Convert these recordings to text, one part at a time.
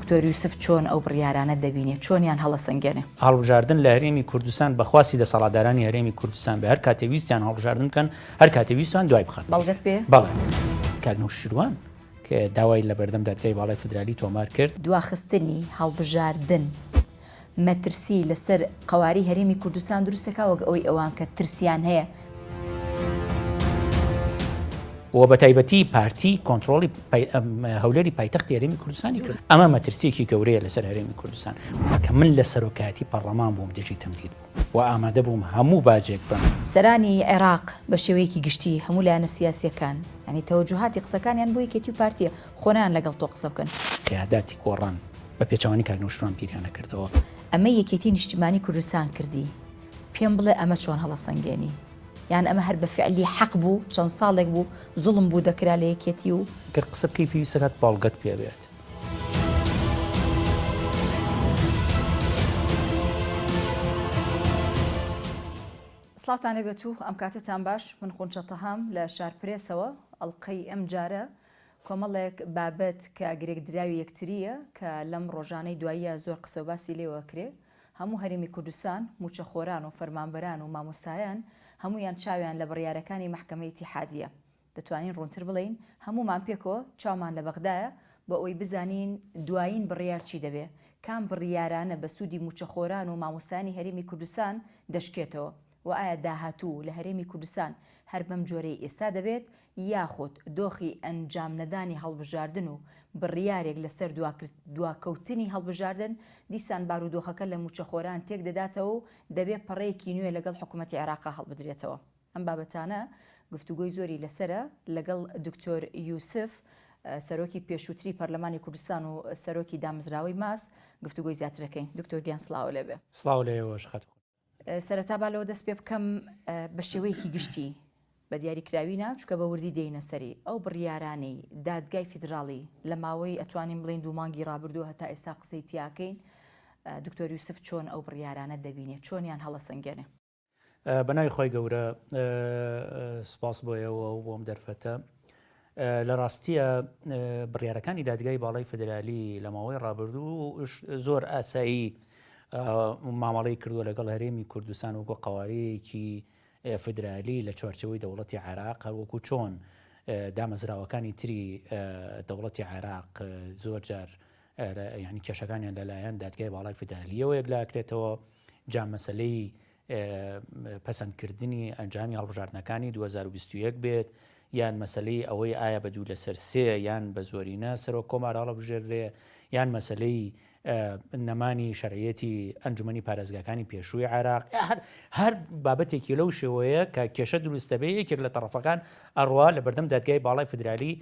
دکتۆر یوسف چۆن ئەو بڕیارانە دەبینێ چۆنیان هەڵەسەنگێنێ؟ هەڵبژاردن لە هەرێمی کوردستان بە خواستی دەسەڵاتدارانی هەرێمی کوردستان بێ هەر کاتێ ویستیان هەڵبژاردن بکەن هەر کاتێ ویستیان دوای بخەن. بەڵگەت پێیە؟ بەڵێ. کاک نەوشیروان کە داوای لە بەردەم دادگای باڵای فیدرالی تۆمار کرد. دواخستنی هەڵبژاردن مەترسی لەسەر قەوارەی هەرێمی کوردستان دروست دەکا وەک ئەوەی ئەوان کە ترسیان هەیە. و بە تایبەتی پارتی کۆنترۆڵی هەولێری پایتەختی هەرێمی کوردستانی کرد. ئەمە مەترسییەکی گەورەیە لەسەر هەرێمی کوردستان. کە من لە سەرۆکایەتی پەڕڵەمان بووم دژی تەمدید بووم و ئامادە بووم هەموو باجێک بەم. سەرانی عێراق بە شێوەیەکی گشتی هەموو لایەنە سیاسییەکان یانی تەوەجوهاتی قسەکانیان بۆ یەکێتی و پارتییە خۆ نایەن لەگەڵ تۆ قسە بکەن. قیاداتی گۆڕان بە پێچەوانەی کاک نەوشیروان بیریان نەکردەوە. ئەمەی یەکێتی نیشتیمانی کوردستان کردی پێم بڵێ ئەمە چۆن هەڵەسەنگێنی؟ یان ئەمە هەر بە فعلی حەق بوو چەند ساڵێک بوو زوڵم بوو دەکرا لە یەکێتی و. گەر قسە بکەی پێویستە کات بەڵگەت پێ بێت. سڵاوتان لێبێت و ئەم کاتەتان باش من خونچە تەهام لە شارپرێسەوە ئەڵقەی ئەم جارە کۆمەڵێک بابەت کە گرێکدراوی یەکترییە کە لەم ڕۆژانەی دواییە زۆر قسەوباسی لێوەکرێ هەموو هەرێمی کوردستان، مووچەخۆران و فەرمانبەران و مامۆستایان هەموویان چاویان لە بڕیارەکانی مەحکەمەی ئیتیحادییە. دەتوانین ڕوونتر بڵێین هەموومان پێکەوە چاومان لە بەغدایە بۆ ئەوەی بزانین دوایین بڕیار چی دەبێ، کام بڕیارانە بە سوودی مووچەخۆران و مامۆستایانی هەرێمی کوردستان دەشکێتەوە و ئایا داهاتوو لە هەرێمی کوردستان هەر بەم جۆرەی ئێستا دەبێت یاخود دۆخی ئەنجام نەدانی هەڵبژاردن و بڕیارێک لەسەر دواکەوتنی هەڵبژاردن دیسان بارودۆخەکە لە مووچەخۆران تێکدەداتەوە و دەبێ پەڕەیەکی نوێ لەگەڵ حکومەتی عێراقا هەڵبدرێتەوە. ئەم بابەتانە گفتوگۆی زۆری لەسەرە لەگەڵ دکتۆر یوسف سەرۆکی پێشووتری پەرلەمانی کوردستان و سەرۆکی دامەزراوەی ماس گفتوگۆی زیاتر دەکەین. دکتۆر گیان سڵاو لێبێ. سڵاو لە ئێوەش خاتوو. سەرەتا با لەوە دەست پێ بکەم بە شێوەیەکی گشتی بە دیاریکراوی نا چونکە بە وردی دێینە سەری ئەو بڕیارانەی دادگای فیدراڵی لە ماوەی ئەتوانین بڵێین دوو مانگی ڕابردوو هەتا ئێستا قسەی تیاکەین دکتۆر یوسف چۆن ئەو بڕیارانە دەبینێ چۆنیان هەڵەسەنگێنێ؟ بە ناوی خوای گەورە سپاس بۆ ئێوە و بۆ ئەم دەرفەتە. لە ڕاستیە بڕیارەکانی دادگای باڵای فدرالی لە ماوەی ڕابردوو زۆر ئاسایی مامەڵەی کردووە لەگەڵ هەرێمی کوردستان وەکو قوارەیەکی فدرالی لە چوارچەوەی دەوڵەتی عێراق هەروەکو چۆن دامەزراوەکانی تری دەوڵەتی عێراق زۆر جار ینی کێشەکانیان لەلایەن دادگای باڵای فدرالیەوە یەکلاکرێتەوە جا مەسلەی پەسەندکردنی ئەنجامی هەڵبژاردنەکانی 2021 بێت یان مەسلەی ئەوەی ئایا بە دوو لەسەر سێ یان بە زۆرینە سەرۆک کۆمار هەڵبژێردرێ یان مەسلەی نەمانی شەرعیەتی ئەنجومەنی پارێزگاکانی پێشووی عێراق هەر هەر بابەتێکی لەو شێوەیە کە کێشە دروستە بێ یەکێک لە تەڕەفەکان ئەڕوا لە بەردەم دادگای باڵای فدرالی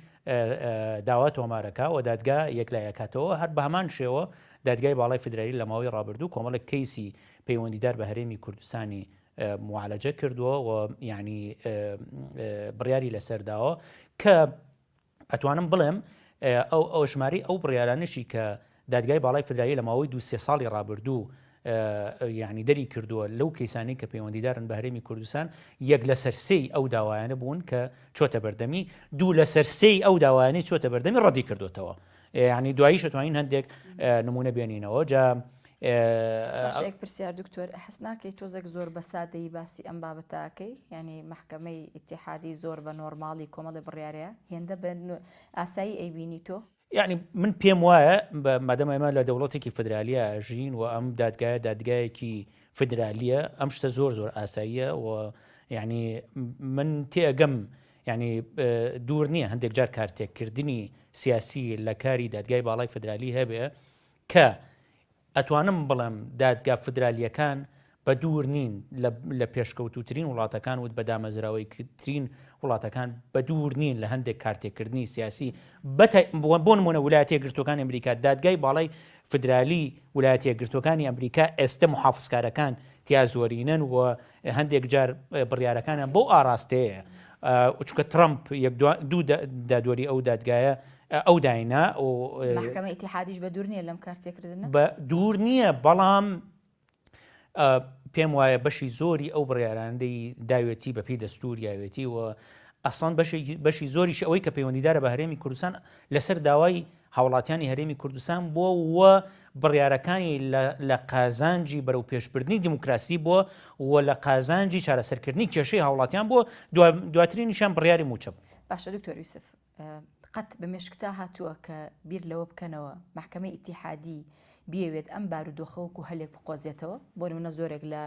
داوا تۆمارەکە و دادگا یەکلایەکاتەوە هەر بە هەمان شێوە دادگای باڵای فدرالی لە ماوەی ڕابردوو کۆمەڵێک کەیسی پەیوەندیدار بە هەرێمی کوردستانی معالەجە کردووە و یعنی بڕیاری لەسەر داوە کە ئەتوانم بڵێم ئەو ئەو ژمارەی ئەو بڕیارانشی کە دادگای باڵای فدرالی لە ماوەی دو سێ ساڵی ڕابردوو یعنی دەری کردووە لەو کەیسانی کە پەیوەندیدارن بە هەرێمی کوردستان یەک لەسەر سێی ئەو داوایانە بوون کە چۆتە بەردەمی دوو لەسەر سێی ئەو داوایانەی چۆتە بەردەمی ڕەدی کردوتەوە یعنی دواییش ئەتوانین هەندێک نمونە بێنینەوە جا باشە یەک پرسیار دکتۆر هەست ناکەی تۆزێک زۆر بە سادەیی باسی ئەم بابەتەکەی یعنی مەحکەمەی ئیتیحادی زۆر بە نۆرماڵی کۆمەڵی بڕیارەیە هێندە بە ئاسایی ئەیبینی تۆ؟ یعنی من پێم وایە مادەم ئێمە لە دەوڵەتێکی فدرالیە ئەژین و ئەم دادگایە دادگایەکی فدرالیە ئەم شتە زۆر زۆر ئاساییە و یعنی من تێئەگەم یانی دوور نییە هەندێک جار کارتێکردنی سیاسی لە کاری دادگای باڵای فدرالی هەبێ کە ئەتوانم بڵێم دادگا فدرالیەکان بە دوور نین لە پێشکەوتوترین وڵاتەکان وت بە دامەزراوەیترین وڵاتەکان بە دوور نین لە هەندێک کارتێکردنی سیاسی بۆ نمونە ولایەتە یەکگرتووەکانی ئەمریکا دادگای باڵای فدرالی ولایەتە یەکگرتووەکانی ئەمریکا ئێستە محافزکارەکان تیا زۆرینەن و هەندێک جار بڕیارەکانیان بەو ئاراستەیە چونکە ترەمپ یەک دوو دادوەری ئەو دادگایە ئەو داینا مەحکەمە ئیتیحادیش بە دوور نییە لەم کارتێکردنە؟ بە دوور نییە بەڵام پێم وایە بەشی زۆری ئەو بڕیارانەی داوێتی بە پێی دەستور یاوێتی و ئەسڵەن بەشی زۆریش ئەوەی کە پەیوەندیدارە بە هەرێمی کوردستان لەسەر داوای. هاوڵاتیانی هەرێمی کوردستان بووە و بڕیارەکانی لە قازانجی بەرەو پێشبردنی دیموکراسی بووە و لە قازانجی چارەسەرکردنی کێشەی هاوڵاتیان بووە دواترینیشیان بڕیاری مووچە بوو. باشە دکتۆر یوسف قەت بە مێشکتا هاتووە کە بیر لەوە بکەنەوە مەحکەمەی ئیتیحادی بیەوێت ئەم بارودۆخە وەکو هەلێک بقۆزێتەوە؟ بۆ نمونە زۆرێک لە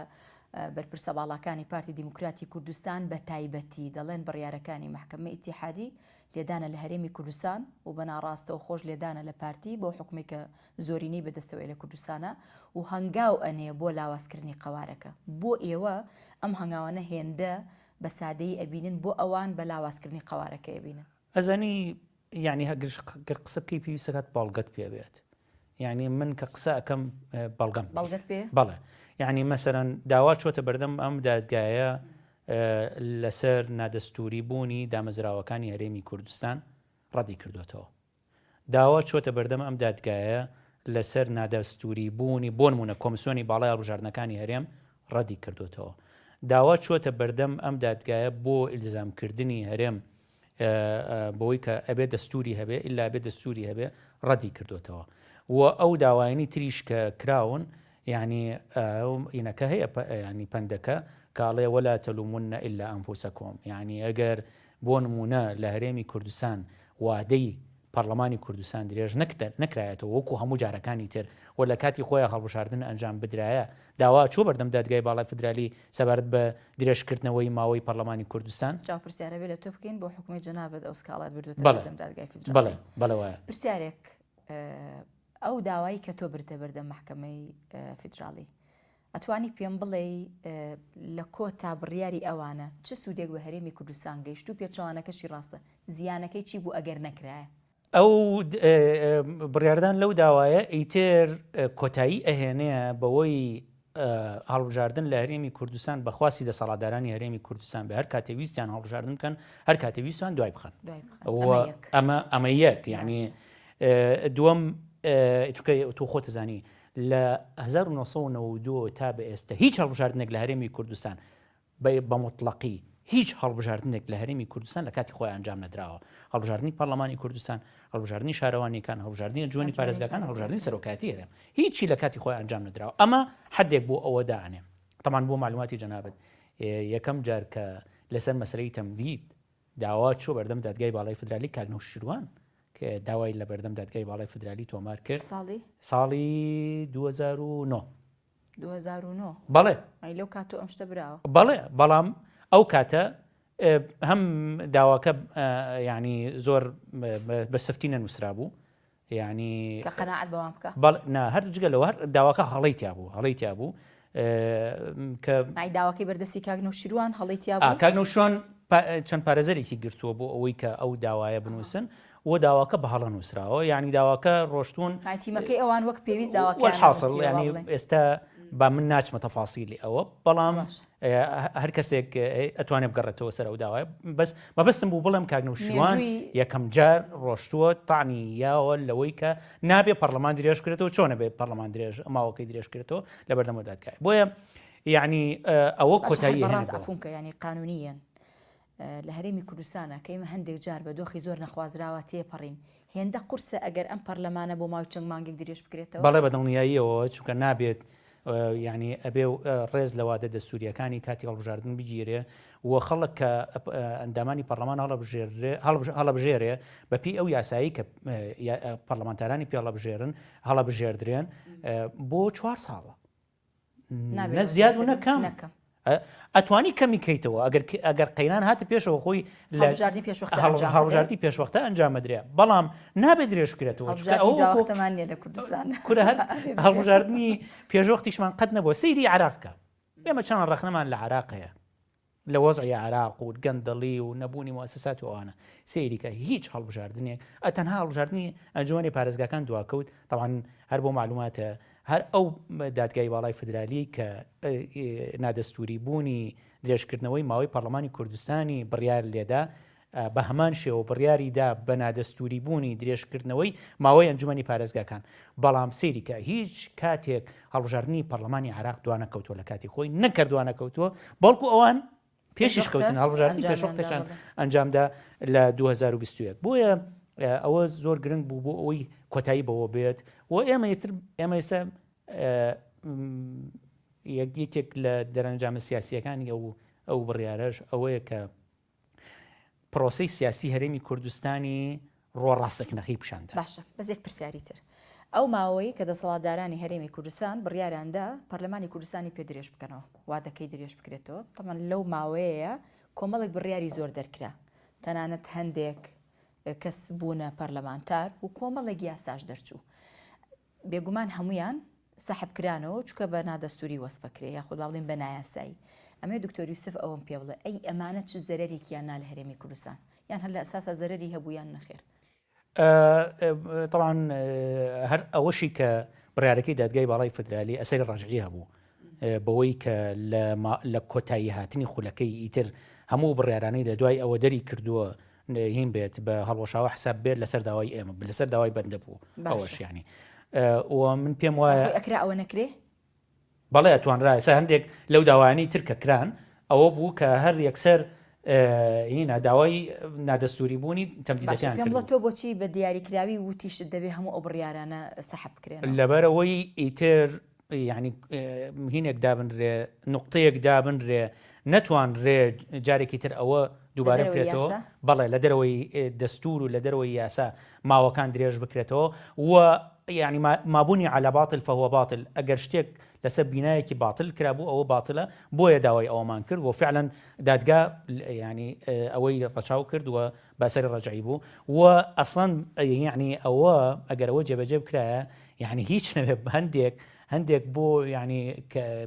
بەرپرسە باڵاکانی پارتی دیموکراتی کوردستان بە تایبەتی دەڵێن بڕیارەکانی مەحکەمەی ئیتیحادی لێدانە لە هەرێمی کوردستان و بە ناڕاستەوخۆش لێدانە لە پارتی بەو حوکمەی کە زۆرینەی بەدەستەوەیە لە کوردستانا و هەنگاو ئەنێ بۆ لاوازکردنی قەوارەکە. بۆ ئێوە ئەم هەنگاوانە هێندە بە سادەیی ئەبینن بۆ ئەوان بە لاوازکردنی قەوارەکەی ئەبینن؟ ئەزانی یانی گەر قسە بکەی پێویستە کات بەڵگەت پێ بێت یعنی من کە قسە ئەەکەم بەڵگەم بەڵگەت پێ بەڵێ یعنی مەسەرەن داوا چۆتە بەردەم ئەم دادگایە لەسەر نادەستوری بوونی دامەزراوەکانی هەرێمی کوردستان ڕەدی کردوێتەوە داوا چۆتە بەردەم ئەم دادگایە لەسەر نادەستوری بوونی بۆنمونە کۆمسیۆنی باڵای هەڵبژاردنەکانی هەرێم ڕەدی کردوێتەوە داوا چۆتە بەردەم ئەم دادگایە بۆ ئیلزامکردنی هەرێم بەوەی کە ئەبێ دەستوری هەبێ ئیلا ئەبێ دەستوری هەبێ ڕەدی کردوێتەوە و ئەو داوایانی تریش کە کراون یعنی ئینەکە هەیە ینی پەندەکە کاڵێ ولا تلومن إلا أنفسكم یعنی ئەگەر بۆ نمونە لە هەرێمی کوردستان وادەی پەڕلەمانی کوردستان درێژ نەکرایەتەوە وەکو هەموو جارەکانی تر و لە کاتی خۆیا هەڵبژاردن ئەنجام بدرایە داوا چووە بەردەم دادگای باڵای فدرالی سەبارەت بە درێژکردنەوەی ماوەی پەڕلەمانی کوردستان. جا پرسیارە بێ لە تۆ بکەین بۆ حوکمەی جەنابت ئەو سکاڵات بردووەتە بەڵێ بەردەم دادگای فیدراڵی. بەڵێ بەڵێ وایە. پرسیارێک ئەو داوای کە تۆ بردە بەردەم مەحکەمەی فیدراڵی ئەتوانی پێم بڵێی لە کۆتا بڕیاری ئەوانە چ سوودێک بە هەرێمی کوردستان گەیشت و پێچەوانەکەشی ڕاستە زیانەکەی چی بوو ئەگەر نەکرایە؟ ئەو بڕیاردان لەو داوایە ئیتر کۆتایی ئەهێنێ بەوەی هەڵبژاردن لە هەرێمی کوردستان بە خواستی دەسەڵاتدارانی هەرێمی کوردستان بێ هەر کاتێ ویستیان هەڵبژاردن بکەن هەر کاتێ ویستیان دوای بخەن ئەمە ئەمە یەک یعنی دووەم چونکە تۆ خۆت زانی لە 1992 تا بە ئێستا هیچ هەڵبژاردنێک لە هەرێمی کوردستان بە موتڵەقی هیچ هەڵبژاردنێک لە هەرێمی کوردستان لە کاتی خۆی ئەنجام نەدراوە هەڵبژاردنی پەرلەمانی کوردستان هەڵبژاردنی شارەوانیەکان هەڵبژاردنی ئەنجومەنی پارێزگاکان هەڵبژاردنی سەرۆکایەتی هەرێم هیچی لە کاتی خۆی ئەنجام نەدراوە ئەمە حدێک بۆ ئەوە دانێ تەمان بۆ معلوماتی جەنابت یەکەم جار کە لەسەر مەسەلەی تەمدید داوا چووە بەردەم دادگای باڵای فدرالی کاک نەوشیروان کە داوای لە بەردەم دادگای باڵای فدرالی تۆمار کرد ساڵی ساڵی 2009 2009 بەڵێ ئەی لەو کاتۆ ئەم شتە براوە بەڵێ بەڵام ئەو کاتە هەم داواکە ینی زۆر بە سفتی نەنووسرا بوو یانی کە قەناعەت بەوان بکا؟ بەڵێ نا هەر جگە لەوە هەر داواکە هەڵەی تیا بوو هەڵەی تیا بوو کە ئای داواکەی بەردەستی کاک نەوشیروان هەڵەی تیا بوو؟ کاک نەوشیروان چەند پارێزەرێکی گرتووە بۆ ئەوەی کە ئەو داوایە بنووسن و داواکە بە هەڵە نووسراوە یعنی داواکە ڕۆشتون تیمەکەی ئەوان وەک پێویست داواکەیان حاصل ینی ئێستا با من ناچمە تەفاسیلی ئەوە بەڵام هەر کەسێک ئەتوانێت بگەڕێتەوە سەر ئەو داوایە بەس مەبەستم بوو بڵێم کاک نەوشیروان یەکەم جار ڕۆشتووە تانی یاوە لەوەی کە نابێ پەرلەمان درێژ کرێتەوە چۆنە بێ پەرلەمان درێژ ماوەکەی درێژ کرێتەوە لە بەردەمەوە دادگای بۆیە یعنی ئەوە کۆتایی ڕاست عفونکە ینی قانونیەن لە هەرێمی کوردستانە کە ئێمە هەندێک جار بە دۆخی زۆر نەخوازراوە تێپەڕین هێندە قورسە ئەگەر ئەم پەرلەمانە بۆ ماوەی چەند مانگێک درێژ بکرێتەوە؟ بەڵێ بە دڵنیاییەوە چونکە نابێت یعنی ئەبێ ڕێز لە وادە دەستوریەکانی کاتی هەڵبژاردن بگیرێ و خەڵک کە ئەندامانی پەرلەمان هەڵبژێرێ هەڵبژێرێ بەپی ئەو یاسایی کە پەرلەمانتارانی پێ هەڵبژێرن هەڵبژێردرێن بۆ چوار ساڵە نە زیاد و نە کەم ئەتوانی کەمی کەیتەوە ئەگەر ئەگەر قەیران هاتە پێشەوە خۆی لە هەڵبژاردنی پێشوەختە ئەنجامەدرێ بەڵام نابێت درێژ کرێتەوە ئەوەمان نیە لە کوردستان کورە هەر هەڵبژاردنی پێشوەختیشمان قەت نەبووە سەیری عراقکە ئێمە چەند ڕەخنەمان لە عراق هەیە لە وەزعی عێراق و گەندەڵی و نەبوونی موئەسەسات و ئەوانە سەیری کە هیچ هەڵبژاردنێک ئە تەنها هەڵبژاردنی ئەنجومەنی پارێزگاکان دواکەوت تەبعەن هەر بۆ مەعلوماتە هەر ئەو دادگای باڵای فدرالی کە نادەستوری بوونی درێژکردنەوەی ماوەی پەرلەمانی کوردستانی بڕیار لێدا بە هەمان شێوە بڕیاری دا بە نادەستووری بوونی درێژکردنەوەی ماوەی ئەنجومەنی پارێزگاکان، بەڵام سەیری کە هیچ کاتێک هەڵبژاردنی پەڕلەمانی عێراق دوانەکەوتووە لە کاتی خۆی نەک هەر دوانەکەوتووە بەڵکو ئەوان پێشیش کەوتن هەڵبژاردنی پێشوەختەشان ئەنجامدا لە 2021 بۆیە. ئەوە زۆر گرنگ بوو بۆ ئەوەی کۆتایی بەوە بێت و ئێمە ئیتر ئێمە ئێستا یەکێک لە دەرەنجامە سیاسیەکانی ئەو ئەو بڕیارەش ئەوەیە کە پرۆسەی سیاسی هەرێمی کوردستانی ڕۆ ڕاستەقینەکەی پیشاندا. باشە بەس یەک پرسیاری تر ئەو ماوەی کە دەسەڵاتدارانی هەرێمی کوردستان بڕیاریان دا پەرلەمانی کوردستانی پێ درێژ بکەنەوە وادەکەی درێژ بکرێتەوە تەبعەن لەو ماوەیەیە کۆمەڵێک بڕیاری زۆر دەرکرا تەنانەت هەندێک کەس بوونە پەرلەمانتار و کۆمەڵێک یاساش دەرچوو بێگومان هەموویان سەحب کرانەوە چونکە بە نادەستوری وەسفەکرێ یاخود با بڵێین بە نایاسایی. ئەمەوێ دکتۆر یوسف ئەوەم پێ بڵێ ئەی ئەمانە چ زەرەرێکیان نا لە هەرێمی کوردستان؟ یان هەر لە ئەساسا زەرەری هەبوو یان نەخێر؟ تەبعەن هەر ئەوەشی کە بڕیارەکەی دادگای باڵای فدرالی ئەسەری ڕەجعی هەبوو بەوەی کە لە کۆتایی هاتنی خولەکەی ئیتر هەموو بڕیارانەی لە دوای ئەوە دەری کردووە هین بێت بە هەڵوەشاوە حساب بێت لەسەر داوای ئێمە لەسەر داوای بەندە بوو ئەوەش ینی و من پێم وایە ئەکرا ئەوە نەکرێ بەڵێ توانرا ئێستا هەندێک لەو داوایانی تر کە کران ئەوە بوو کە هەر یەکسەر هینا داوای نادەستوری بوونی تەمدیدەکان پێم بڵێ تۆ بۆچی بە دیاریکراوی وتیشت دەبێ هەموو ئەو بڕیارانە سەحب بکرێن لەبەرەوەی ئیتر یانی هینێک دابنرێ نوقتەیەک دابنرێ نەتوانرێ جارێکی تر ئەوە دووبارە بکرێتەوە بەڵێ لە دەرەوەی دەستور و لە دەرەوەی یاسا ماوەکان درێژ بکرێتەوە و یعنی مابوونی على باطل فهو باطل ئەگەر شتێک لەسەر بینایەکی باتل کرابوو ئەوە باتلە بۆیە داوای ئەوەمان کرد و فعلا دادگا ینی ئەوەی ڕەچاو کرد و بەسەری ڕەجعی بوو و ئەسڵەن یعنی ئەوە ئەگەر ئەوە جێبەجێ بکرایە یعنی هیچ نەبێ هەندێک هەندێک بۆ یعنی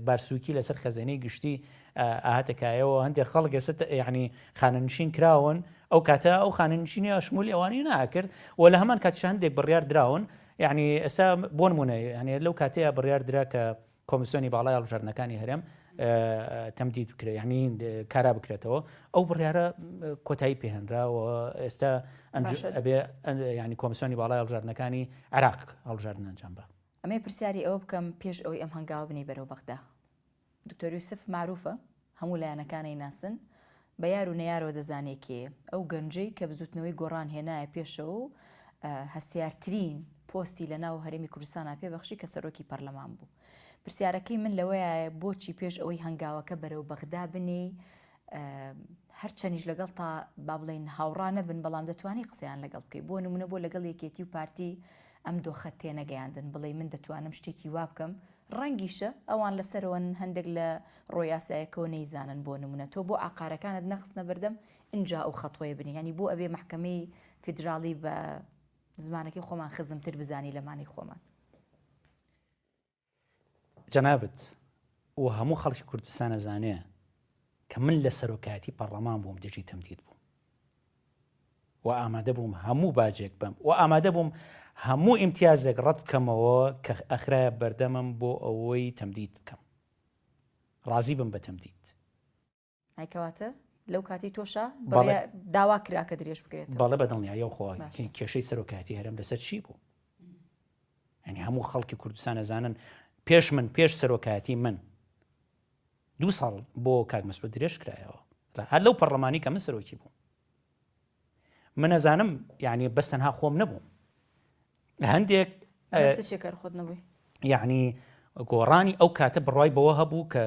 بارسوکی لەسەر خەزێنەی گشتی ئاهاتە کایەوە هەندێک خەڵک ئێستا یعنی خانەنشین کراون ئەو کاتە ئەو خانەنشینی ئەشمولی ئەوانی ناکرد و لە هەمان کاتیش هەندێک بڕیار دراون یعنی ئێستا بۆ نمونە یعنی لەو کاتەیە بڕیار درا کە کۆمیسیۆنی باڵای هەڵبژاردنەکانی هەرێم تەمدید بکرێت یعنی کارا بکرێتەوە ئەو بڕیارە کۆتایی پێهێنرا و ئێستا ئەبێ ینی کۆمیسیۆنی باڵای هەڵبژاردنەکانی عێراق هەڵبژاردن ئەنجام بە. ئەمەوێ پرسیاری ئەوە بکەم پێش ئەوەی ئەم هەنگاوە بنێی بەرەو بەغدا دکتۆر یوسف مەعروفە هەموو لایەنەکان ئەیناسن بە یار و نەیارەوە دەزانێ کێیە ئەو گەنجەی کە بزوتنەوەی گۆڕان هێنایە پێشەوە و هەستیارترین پۆستی لە ناو هەرێمی کوردستانا پێ بەخشی کە سەرۆکی پەرلەمان بوو پرسیارەکەی من لەوەیە بۆچی پێش ئەوەی هەنگاوەکە بەرەو بەغدا بنێی هەرچەنیش لەگەڵ تا با بڵین هاوڕا نەبن بەڵام دەتوانی قسەیان لەگەڵ بکەی بۆ نمونە بۆ لەگەڵ یەکێتی و پارتی ئەم دۆخە تێنەگەیاندن بڵێ من دەتوانم شتێکی وا بکەم ڕەنگیشە ئەوان لە سەرەوەن هەندێک لە ڕۆ یاسایەکەوە نەیزانن بۆ نمونە تۆ بۆ عقارەکانت نەخستنە بەردەم ئینجا ئەو خەتۆیە بنی یانی بۆ ئەبێ مەحکەمەی فیدراڵی بە زمانەکەی خۆمان خزمتر بزانی لەمانەی خۆمان. جەنابت و هەموو خەڵکی کوردستان ئەزانێ کە من لە سەرۆکایەتی پەڕلەمان بووم دژی تەمدید بووم و ئامادە بووم هەموو باجێک بەم و ئامادە بووم هەموو ئیمتیازێک ڕەت بکەمەوە کە ئەخرایە بەردەمم بۆ ئەوەی تەمدید بکەم ڕازی بم بە تەمدید. ئای کەواتە لەو کاتی تۆشا داوا کرا کە درێژ بکرێت بەڵێ بە دڵنیاییەوە خۆ کێشەی سەرۆکایەتی هەرێم لەسەر چی بوو یعنی هەموو خەڵکی کوردستان ئەزانن پێش من پێش سەرۆکایەتی من دوو ساڵ بۆ کاک مەسعود درێژ کرایەوە هەر لەو پەرلەمانی کە من سەرۆکی بووم من ئەزانم یعنی بەس تەنها خۆم نەبووم هەندێک خۆت نەبووی یعنی گۆڕانی ئەو کاتە بڕای بەوە هەبوو کە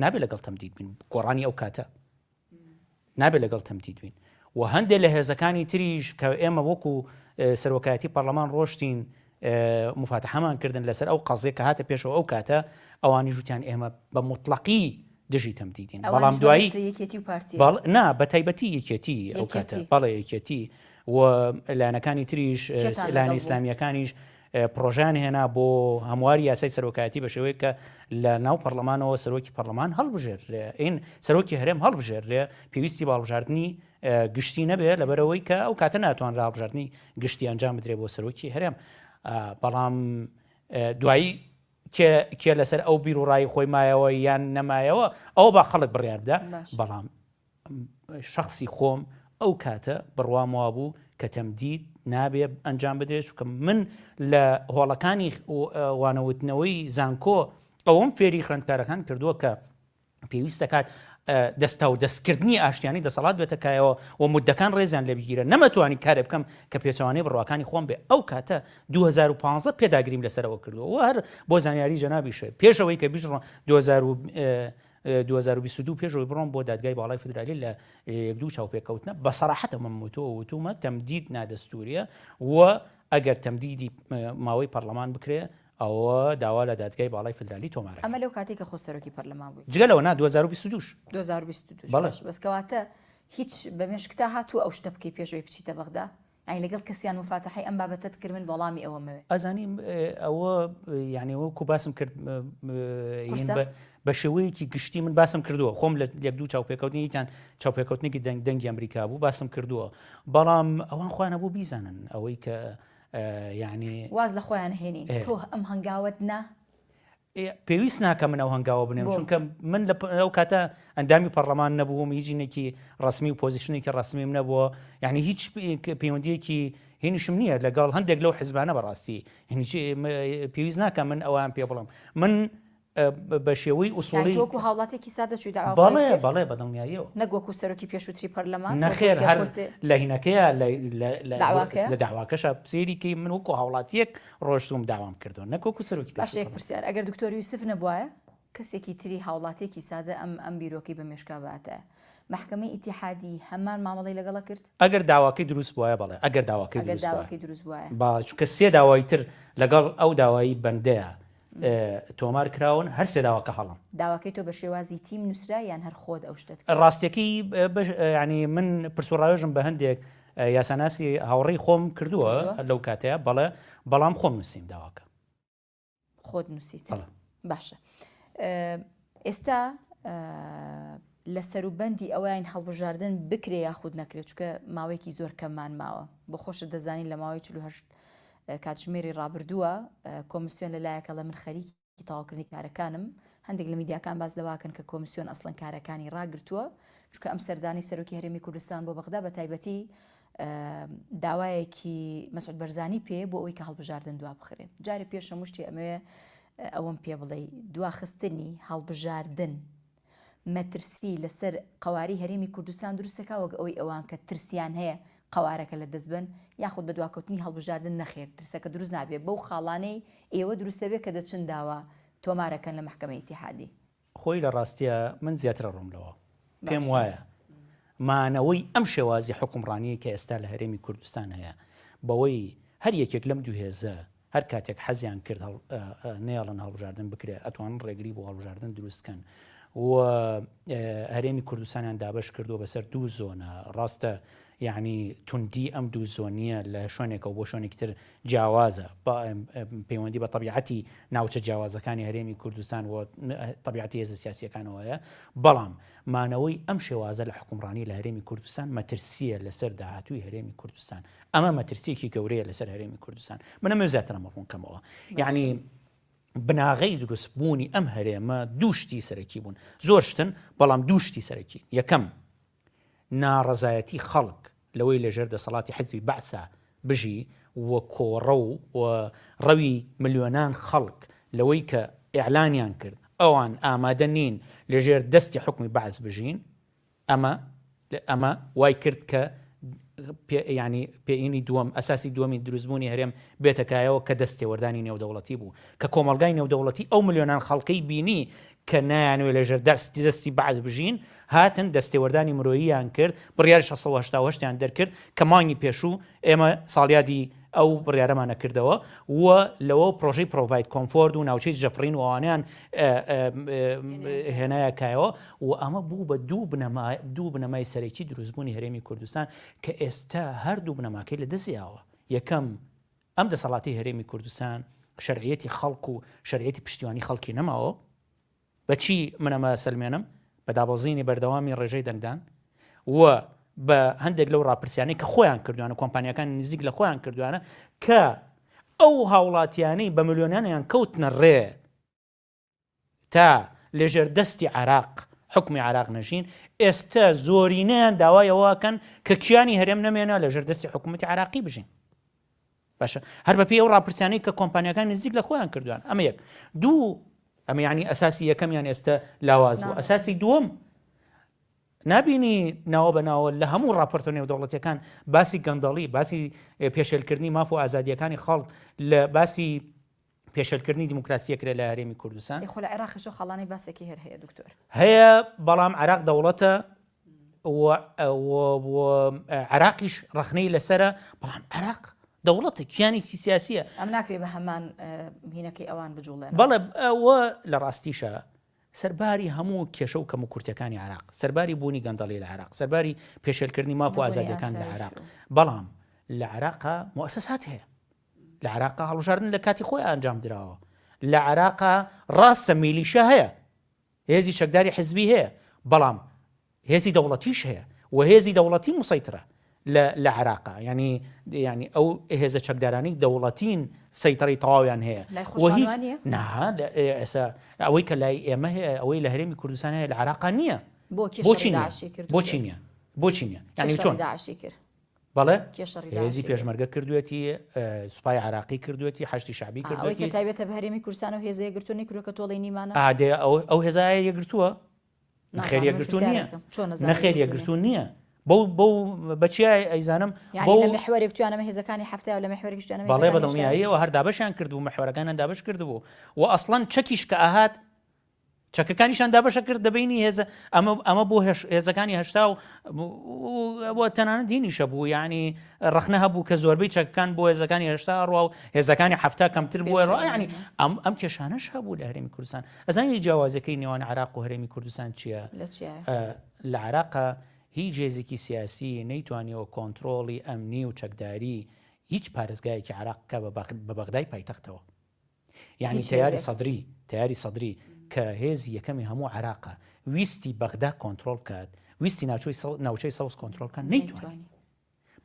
نابێت لەگەڵ تەمدید بین گۆڕانی ئەو کاتە نابێت لەگەڵ تەمدید بین و هەندێک لە هێزەکانی تریش کە ئێمە وەکو سەرۆکایەتی پەرلەمان ڕۆشتین مفاتەحەمان کردن لەسەر ئەو قەزیە کە هاتە پێشەوە ئەو کاتە ئەوانیش وتیان ئێمە بە موتڵەقی دژی تەمدیدین بەڵام دوایی یەکێتی و پارتی نا بە تایبەتی یەکێتی ئەو کاتە بەڵێ یەکێتی و لایەنەکانی تریش لایەنە ئیسلامیەکانیش پرۆژیان هێنا بۆ هەمواری یاسای سەرۆکایەتی بە شێوەیەک کە لە ناو پەرلەمانەوە سەرۆکی پەرلەمان هەڵبژێرێ ئین سەرۆکی هەرێم هەڵبژێرێ پێویستی باڵبژاردننی گشتی نەبێ لەبەرئەوەی کە ئەو کاتە ناتوانرا هەڵبژاردنی گشتی ئەنجام بدرێ بۆ سەرۆکی هەرێم بەڵام دوایی کێ لەسەر ئەو بیر و ڕای خۆی مایەوە یان نەمایەوە ئەوە با خەڵک بڕیار بدە بەڵام شخصی خۆم ئەو کاتە بڕوام وابوو کە تەمدید نابێ ئەنجام بدرێت چونکە من لە هۆڵەکانی وانەوتنەوەی زانکۆ ئەوەم فێری خوێندکارەکان کردووە کە پێویست دەکات. دەستاو دەستکردنی ئاشتیانەی دەسەڵات بێتە کایەوە و مدەکان ڕێزیان لێ بگیرە نەمەتوانی کارێ بکەم کە پێچەوانەی بڕواکانی خۆم بێ ئەو کاتە 2015 پێداگریم لەسەرەوە کردووە و هەر بۆ زانیاری جەنابیشە پێشەوەی کە بیشڕۆ 2022 پێشەوەی بڕۆم بۆ دادگای باڵای فدرالی لە یەک دوو چاوپێکەوتنە بە سەراحەتە من وتووە وتومە تەمدید نادەستوریە و ئەگەر تەمدیدی ماوەی پەرلەمان بکرێ ئەوە داوا لە دادگای باڵای فدرالی تۆمارەکەن. ئەمە لەو کاتەی کە خۆت سەرۆکی پەرلەمان بووی. جگە لەوە نا 2022 ش. 2022 بەڵێ. باش بەس کەواتە هیچ بە مێشکتا هاتووە ئەو شتە بکەی پێش ئەوەی بچیتە بەغدا؟ یانی لەگەڵ کەسیان موفاتەحەی ئەم بابەتەت کرد من وەڵامی ئەوەم ئەوێ. ئەزانی ئەوە یانی وەکو باسم کرد قورسە؟ بە شێوەیەکی گشتی من باسم کردووە خۆم لە یەک دوو چاوپێکەوتنیتان چاوپێکەوتنێکی دەنگ دەنگی ئەمریکا بوو باسم کردووە بەڵام ئەوان خۆیانە بۆ بیزانن ئەوەی کە یانی. واز لە خۆیان هێنین تۆ ئەم هەنگاوەت نا؟ پێویست ناکە من ئەو هەنگاوە بنێم چونکە من لە ئەو کاتە ئەندامی پەرلەمان نەبووم هیچینێکی ڕسمی و position ێکی ڕسمیم نەبووە یعنی هیچ پەیوەندیەکی هینیشم نییە لەگەڵ هەندێک لەو حزبانە بەڕاستی پێویست ناکە من ئەوان پێ بڵم من بە شێوەی ئوسوڵی. تۆ وەکو هاوڵاتیەکی سادە چووی داوا بەڵێ بەڵێ بە دڵنیاییەوە. نەک وەکو سەرۆکی پێشووتری پەرلەمان. نەخێر هەر لە هینەکەیە لە داواکەشە سەیری کەی من وەکو هاوڵاتیەک ڕۆشتوم داوام کردووە نەک وەکو سەرۆکی پێشوو. باشە یەک پرسیار ئەگەر دکتۆر یوسف نەبوایە کەسێکی تری هاوڵاتیەکی سادە ئەم ئەم بیرۆکەی بە مێشکا باتایە مەحکەمەی ئیتیحادی هەمان مامەڵەی لەگەڵ ئەکرد؟ ئەگەر داواکەی دروست بوایە بەڵێ ئەگەر داواکەی ئەگەر داواکەی دروست بوایە. با چونکە سێ داوای تر لەگەڵ ئەو داوایی بەندەیە تۆمار کراون هەر سێ داواکە هەڵەن. داواکەی تۆ بە شێوازی تیم نووسرا یان هەر خۆت ئەو شتەت کرد؟ ڕاستیەکەی یانی من پرس و ڕاوێژم بە هەندێک یاساناسی هاوڕێی خۆم کردووە لەو کاتەیە بەڵێ بەڵام خۆم نووسیم داواکە. خۆت نووسیت؟ باشە ئێستا لە سەروبەندی ئەوەین هەڵبژاردن بکرێ یاخود نەکرێت چونکە ماوەیەکی زۆر کەممان ماوە بۆ خۆشت دەزانین لە ماوەی 48 کاتژمێری ڕابردووە کۆمسیۆن لە لایەک ئەڵێ من خەریکی تەواوکردنی کارەکانم، هەندێک لە میدیاکان باس لەوەکەن کە کۆمسیۆن ئەسڵەن کارەکانی ڕاگرتووە، چونکە ئەم سەردانەی سەرۆکی هەرێمی کوردستان بۆ بەغدا بە تایبەتی داوایەکی مەسعود بەرزانی پێ بۆ ئەوەی کە هەڵبژاردن دوا بخرێ. جارێ پێش هەموو شتێ ئەمەوێ ئەوەم پێ بڵێی دواخستنی هەڵبژاردن مەترسی لەسەر قەوارەی هەرێمی کوردستان دروست دەکا وەک ئەوەی ئەوان کە ترسیان هەیە قەوارەکە لە دەست بەن یاخود بە دواکەوتنی هەڵبژاردن نەخێر ترسەکە دروست نابێ بەو خاڵانەی ئێوە دروست دەبێ کە دەچن داوا تۆمارەکەن لە مەحکەمەی ئیتیحادی. خۆی لە ڕاستیا من زیاتر ئەڕۆم لەوە پێم وایە مانەوەی ئەم شێوازی حوکمڕانیەی کە ئێستا لە هەرێمی کوردستان هەیە بەوەی هەر یەکێک لەم دوو هێزە هەر کاتێک حەزیان کرد نەیەڵن هەڵبژاردن بکرێت ئەتوانن ڕێگری بۆ هەڵبژاردن دروست کەن و هەرێمی کوردستانیان دابش کردووە بەسەر دوو زۆنە ڕاستە یعنی توندی ئەم دوو زۆنیە لە شوێنێکەوە بۆ شوێنێکی تر جیاوازە پەیوەندی بە طبیعەتی ناوچە جیاوازەکانی هەرێمی کوردستان و طبیعەتی هێزە سیاسیەکانەوە هەیە بەڵام مانەوەی ئەم شێوازە لە حکومڕانی لە هەرێمی کوردستان مەترسیە لەسەر داهاتووی هەرێمی کوردستان ئەمە مەترسیەکی گەورەیە لەسەر هەرێمی کوردستان من ئەمە زیاتر ئەمە ڕوون کەمەوە یعنی بناغەی دروستبوونی ئەم هەرێمە دوو شتی سەرەکی بوون زۆر شتن بەڵام دوو شتی سەرەکی یەکەم ناڕەزایەتی خەڵک لەوەی لەژێر دەسەڵاتی حزبی بەعسا بژی و کۆڕە و ڕەوی ملیۆنان خەڵک لەوەی کە ئیعلانیان کرد ئەوان ئامادە نین لەژێر دەستی حوکمی بەعس بژین ئەمە ئەمە وای کرد کە ینی پێینی دووەم ئەساسی دووەمی دروستبوونی هەرێم بێتە کایەوە کە دەست تێوەردانی نێودەوڵەتی بوو کە کۆمەڵگای نێودەوڵەتی ئەو ملیۆنان خەڵکەی بینی کە نایانەوێت لەژێر دەست دەستی بەعس بژین هاتن دەستێوەردانی مرۆییان کرد بڕیاری 688 یان دەرکرد کە مانگی پێشوو ئێمە ساڵیادی ئەو بڕیارەمانە کردەوە و لەوە پرۆژەی provide comfort و ناوچەی جەفرین و ئەوانیان هێنایە کایەوە و ئەمە بوو بە دوو بنەما دوو بنەمای سەرەکی دروستبوونی هەرێمی کوردستان کە ئێستا هەردوو بنەماکەی لە دەستیاوە یەکەم ئەم دەسەڵاتی هەرێمی کوردستان شەرعیەتی خەڵک و شەرعیەتی پشتیوانی خەڵکی نەماوە بە چی من ئەمە ئەسەلمێنم؟ بە دابەزینی بەردەوامی ڕێژەی دەنگدان و بە هەندێک لەو ڕاپرسیانەی کە خۆیان کردوانە کۆمپانیەکان نزیک لە خۆیان کردوانە کە ئەو هاوڵاتیانەی بە ملیۆنانیان کەوتنە ڕێ تا لەژێر دەستی عراق حکومی عراق نەژین ئێستا زۆرینەیان داوای ئەوەکەن کە کیانی هەرێم نەمێنە لەژێر دەستی حکوومەتی عراقی بژین باشە هەر بەپێی ئەو ڕاپرسیانەی کە کۆمپانیاکان نزیک لە خۆیان کردویان ئەمە یەک دوو ئەمە یعنی ئەساسی یەکەمیان ئێستا لاواز بوو ئەساسی دووەم نابینی ناوە بە ناوە لە هەموو ڕاپۆرتە نێودەوڵەتیەکان باسی گەندەڵی، باسی پێشێلکردنی ماف و ئازادیەکانی خەڵک، لە باسی پێشێلکردنی دیموکراسی ئەکرێت لە هەرێمی کوردستان. ئێ خۆ لە عێراقیش ئەو خاڵانەی باسێکی هەر هەیە دکتۆر. هەیە بەڵام عێراق دەوڵەتە و و عێراقیش ڕەخنەی لەسەرە بەڵام عێراق دەوڵەتە کیانێکی سیاسیە. ئەم ناکرێ بە هەمان هینەکەی ئەوان بجوڵێنەوە. بەڵێ و لە ڕاستیشا سەرباری هەموو کێشە و کەموکورتیەکانی عێراق، سەرباری بوونی گەندەڵی لە عێراق، سەرباری پێشێلکردنی ماف و ئازادیەکان لە عێراق، بەڵام لە عێراقا موئەسەسات هەیە. لە عێراقا هەڵبژاردن لە کاتی خۆی ئەنجام دراوە. لە عێراقا ڕاستە میلیشیا هەیە، هێزی چەکداری حزبی هەیە، بەڵام هێزی دەوڵەتیش هەیە و هێزی دەوڵەتی مسەیترە لە لە عێراقا یانی یانی ئەو هێزە چەکدارانی دەوڵەتین سەیتەڕی تەواویان هەیە لای خۆشمان وا نییە؟ نا ئێستا ئەوەی کە لای ئێمە هەیە ئەوەی لە هەرێمی کوردستان هەیە لە عێراقا نییە بۆ کێ شەڕی داعشی کرد؟ بۆچی نییە؟ بۆچی نییە؟ یانی چۆن داعشی کرد؟ بەڵێ هێزی پێشمەرگە کردوێتی سوپای عراقی کردوێتی حەشدی شعبی کردوێتی تایبەتە بە هەرێمی کوردستان و هێزە یەکگرتوو نەیکردووە کە تۆڵەی نیمانە ئادێ ئەو هێزایە یەکگرتووە نەخێر یەکگرتوو نییە نەخێر یەکگرتوو نییە بەو بەو بەچیای ئەیزانم بۆ لە محوەرێک توانەمە هێزەکانی هەفتا و لە محوەرێک توانەمە بەڵێ بە دڵنیاییەوە هەر دابەشیان کردبوو محوەرەکانیان دابەش کردبوو و ئەسڵەن چەکیش کە ئەهات چەکەکانیشان دابەشە کرد دەبینی هێزە ئەمە ئەمە بۆ هێزەکانی هەشتا و بۆ تەنانەت دینیشە بوو یعنی ڕەخنە هەبوو کە زۆربەی چەکەکان بۆ هێزەکانی هەشتا ڕوا و هێزەکانی هەفتا کەمتر بووە ینی ئەم ئەم کێشانەش هەبوو لە هەرێمی کوردستان ئەزانی جیاوازەکەی نێوان عراق و هەرێمی کوردستان چییە؟ لە عراقا هیچ هێزێکی سیاسی نەیتوانیەوە کۆنتترۆڵی ئەمنی و چەکداری هیچ پارێزگایەکی عراق بکە بە بەغدای پایتەختەوە یعنی تیاری سەدری تیاری سەدری کە هێزی یەکەمی هەموو عراقە ویستی بەغدا کۆنتترۆل بکات ویستی ناوچەی ناوچەی سەوز کۆنتترۆل بکات نەیتوانی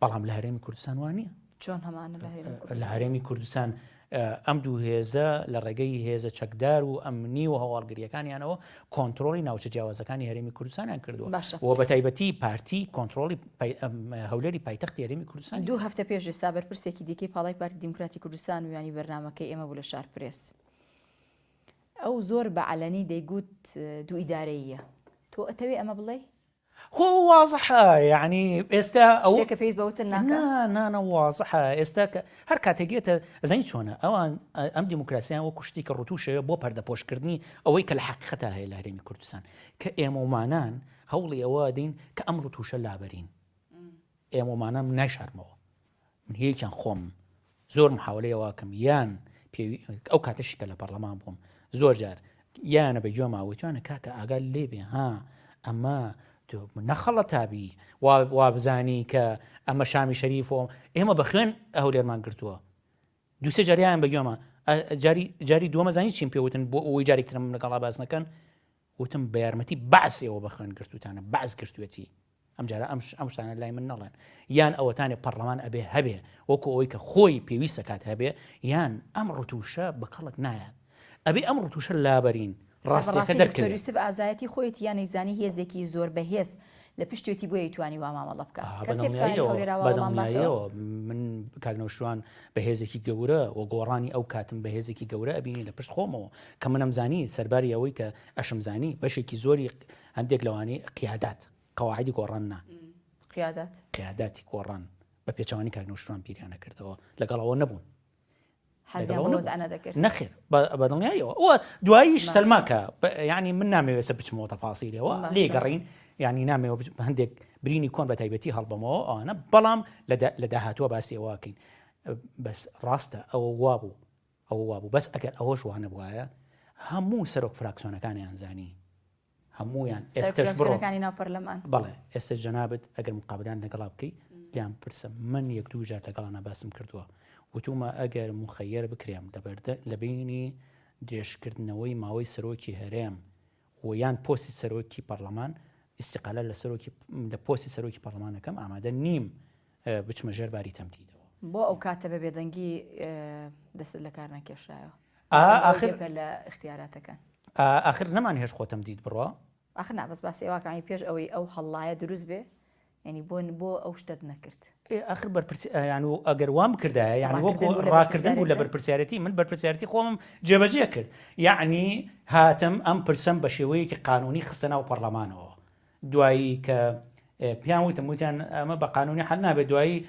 بەڵام لە هەرێمی کوردستان وا نییە. چۆن هەمانە لە هەرێمی کوردستان؟ لە هەرێمی کوردستان ئەم دوو هێزە لە ڕێگەی هێزە چەکدار و ئەمنی و هەواڵگریەکانیانەوە کۆنتترۆلی ناوچە جیاوازەکانی هەرێمی کوردستانیان کردووە و بە تایبەتی پارتی کۆنتترۆلی هەولێری پایتەختی هەرێمی کوردستان دوو هەفتە پێش ئێستا بەرپرسێکی دیکەی پاڵای پارتی دیموکراتی کوردستان میوانی بەرنامەکەی ئێمە بوو لە شار پرێس ئەو زۆر بە عەلەنی دەیگوت دوو ئیدارەییە تۆ ئەتەوێ ئەمە بڵێی؟ خۆ وازحە یعنی ئێستا ئەو شتێکە پێویست بە وتن ناکا؟ نا نا نا وازحە ئێستا کە هەر کاتێک یەتە ئەزانی چۆنە ئەوان ئەم دیموکراسیان وەکو شتێکی ڕوتوشەوە بۆ پەردەپۆشکردنی ئەوەی کە لە حەقیقەتا هەیە لە هەرێمی کوردستان کە ئێمەومانان هەوڵی ئەوە دەین کە ئەم ڕوتوشە لابەرین ئێمەمانان نایشارمەوە من هەیەکیان خۆم زۆر محاولەی ئەوە ئەکەم یان ئەو کاتەشی کە لە پەرلەمان بووم زۆر جار یانە بە گوێما وتوانە کاکە ئاگا لێ بێ ها ئەمە نەخەڵەتابی وابزانی کە ئەمە شامی شەریف و ئێمە بە خوێن هەولێرمان گرتووە دوسێ جاریان بە گوێما جاری جاری دووەمە زانی چیم پێوتن بۆ ئەوەی جارێک ترم لەگەڵا باس نەکەن وتم بە یارمەتی بەعس ئێوە بە خوێن گرتوتانە بەعس گرتوێتی ئەمجارە ئەم ئەم شتانە لای من نەڵێن یان ئەوەتانێ پەڕلەمان ئەبێ هەبێ وەکو ئەوەی کە خۆی پێویستە کات هەبێ یان ئەم ڕتوشە بە کەڵک نایات ئەبێ ئەم ڕتوشە لابەرین ڕاستیەکە دەرکەوێ. دکتۆر یوسف ئازایەتی خۆیەتی یان ئەیزانی هێزێکی زۆر بەهێز لە پشتێتی بۆیە ئەیتوانی وا مامەڵە بکا کەسێ بتوانێت لە هەولێرا وا وەڵام باتەوە؟ بەدڵنیاییەوە من کاک نەوشیروان بە هێزێکی گەورە و گۆڕانی ئەو کاتم بە هێزێکی گەورە ئەبینی لە پشت خۆمەوە کە منم زانی سەرباری ئەوەی کە ئەشم زانی بەشێکی زۆری هەندێک لەوانەی قیادات قەواعدی گۆڕان نا قیادات قیاداتی گۆڕان بە پێچەوانی کاک نەوشیروان بیریان نەکردەوە لەگەڵ ئەوە نەبوون حەزیان بە وەزعە نەدەکرد نەخێر بە دڵنیاییەوە ئەوە دواییش سەلما کە یعنی من نامەوێت سە بچمەوە تەفاسیلەوە لێ گەڕین یعنی نامەوە هەندێک برینی کۆن بە تایبەتی هەڵبەمەوە ئەوانە بەڵام لە داهاتووە باسی ئەوەکەین بەس ڕاستە ئەوە وابوو ئەوە وابوو بەس ئەگەر ئەوەش وانەبوایە هەموو سەرۆک فراکسیۆنەکانیان زانی هەموویان ئێستەش بڕۆ فراکسیۆنەکانی ناو پەرلەمان. بەڵێ ئێستەش جەنابت ئەگەر مقابلان لەگەڵا بکەی لێیان بپرسە من یەک دوو جار لەگەڵانا باسم کردووە وتومە ئەگەر مخەیەر بکرێم لەبەردە لە بینی درێژکردنەوەی ماوەی سەرۆکی هەرێم و یان پۆستی سەرۆکی پەرلەمان ئیستیقالە لە سەرۆکی لە پۆستی سەرۆکی پەرلەمانەکەم ئامادە نیم بچمە ژێر باری تەمدیدەوە. بۆ ئەو کاتە بە بێدەنگی دەستت لەکار نەکێشایەوە؟ ئاخر یەکە لە ئیختیاراتەکان. ئاخر نەمان هێشت خۆ تەمدید بڕوا. ئاخر نا بەس باسی ئەوە کەم پێش ئەوەی ئەو هەڵڵایە دروست بێ یانی بۆ بۆ ئەو شتەت نەکرد؟ ئێ ئاخر بەرپرس یان و ئەگەر وام بکردایە یان وەکو ڕاکردن بوو لە بەرپرسیارەتی من بەرپرسیارەتی خۆمم جێبەجێ کرد یەعنی هاتم ئەم پرسەم بە شێوەیەکی قانونی خستە ناو پەڕلەمانەوە. دوایی کە پیان وتم وتیان ئەمە بە قانونی حل نابێت دوایی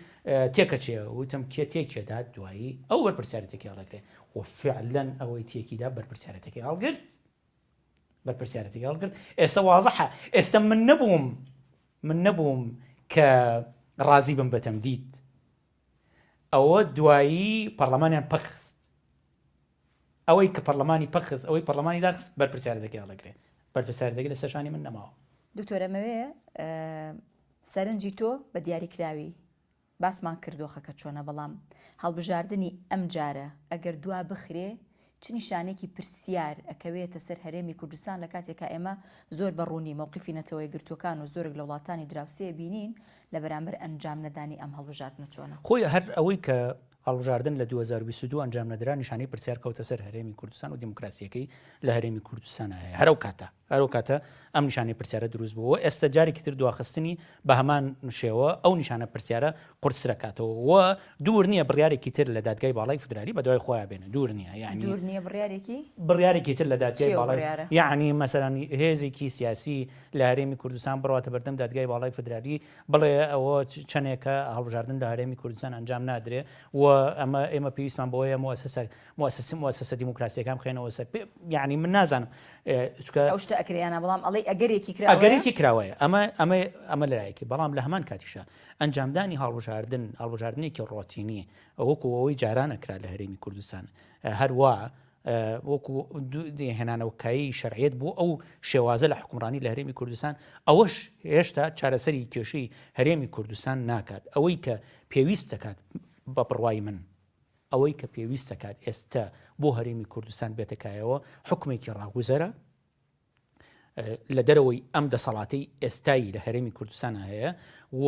تێکەچێ وتم کێ تێکێدا دوایی ئەو بەرپرسیارەتێکی هەڵەگرێ و فعلەن ئەوەی تێکیدا بەرپرسیارەتەکەی هەڵگرت بەرپرسیارەتێکی هەڵگرت ئێستا وازحە ئێستا من نەبووم من نەبووم کە ڕازی بم بە تەمدید ئەوە دوایی پەرلەمانیان پەکخست ئەوەی کە پەرلەمانی پەکخست ئەوەی پەرلەمانی داخست بەرپرسیارەتەکەی هەڵەگرێ بەرپرسیارەتەکەی لەسەر شانی من نەماوە. دکتۆر ئەمەوێ سەرنجی تۆ بە دیاریکراوی باسمان کرد دۆخەکە چۆنە بەڵام هەڵبژاردنی ئەمجارە ئەگەر دوا بخرێ چ نیشانەیەکی پرسیار ئەکەوێتە سەر هەرێمی کوردستان لە کاتێکا ئێمە زۆر بە ڕوونی مەوقیفی نەتەوەیەکگرتووەکان و زۆرێک لە وڵاتانی دراوسێ بینین لە بەرامبەر ئەنجام نەدانی ئەم هەڵبژاردنە چۆنە؟ خۆی هەر ئەوەی کە هەڵبژاردن لە 2022 ئەنجام نەدرا نیشانەی پرسیار کەوتە سەر هەرێمی کوردستان و دیموکراسیەکەی لە هەرێمی کوردستان هەیە هەر ئەو کاتە هەر ئەو کاتە ئەم نیشانەی پرسیارە دروست بوو و ئێستا جارێکی تر دواخستنی بە هەمان شێوە ئەو نیشانە پرسیارە قورسترەکاتەوە و دوور نییە بڕیارێکی تر لە دادگای باڵای فدرالی بەدوای خۆیان بێنە دوور نییە یعنی دوور نییە بڕیارێکی بڕیارێکی تر لە دادگای چی ئەو باڵای بڕیارە؟ یعنی مەسەلەن هێزێکی سیاسی لە هەرێمی کوردستان بڕواتە بەردەم دادگای باڵای فدرالی بڵێ ئەوە چەندێکە هەڵبژاردن لە هەرێمی کوردستان ئەنجام نادرێ و ئەمە ئێمە پێویستمان بەوەیە موسسە موسسە موسسە دیموکراسیەکان بخەینەوە سەر پێ یعنی من نازانم چونکە ئەو شتە ئەکرێ یان نا بەڵام ئەڵێی ئەگەرێکی کراوەیە ئەگەرێکی کراوەیە ئەمە ئەمە ئەمە لایەکی بەڵام لە هەمان کاتیشا ئەنجامدانی هەڵبژاردن هەڵبژاردنێکی ڕۆتینی وەکو ئەوەی جاران ئەکرا لە هەرێمی کوردستان هەروا وەکو هێنانەوە کایەی شەرعیەت بۆ ئەو شێوازە لە حکومڕانی لە هەرێمی کوردستان ئەوەش هێشتا چارەسەری کێشەی هەرێمی کوردستان ناکات ئەوەی کە پێویست دەکات بە بڕوای من ئەوەی کە پێویست دەکات ئێستا بۆ هەرێمی کوردستان بێتە کایەوە حکومێکی ڕاگوزەرە لە دەرەوەی ئەم دەسەڵاتەی ئێستای لە هەرێمی کوردستان هەیە و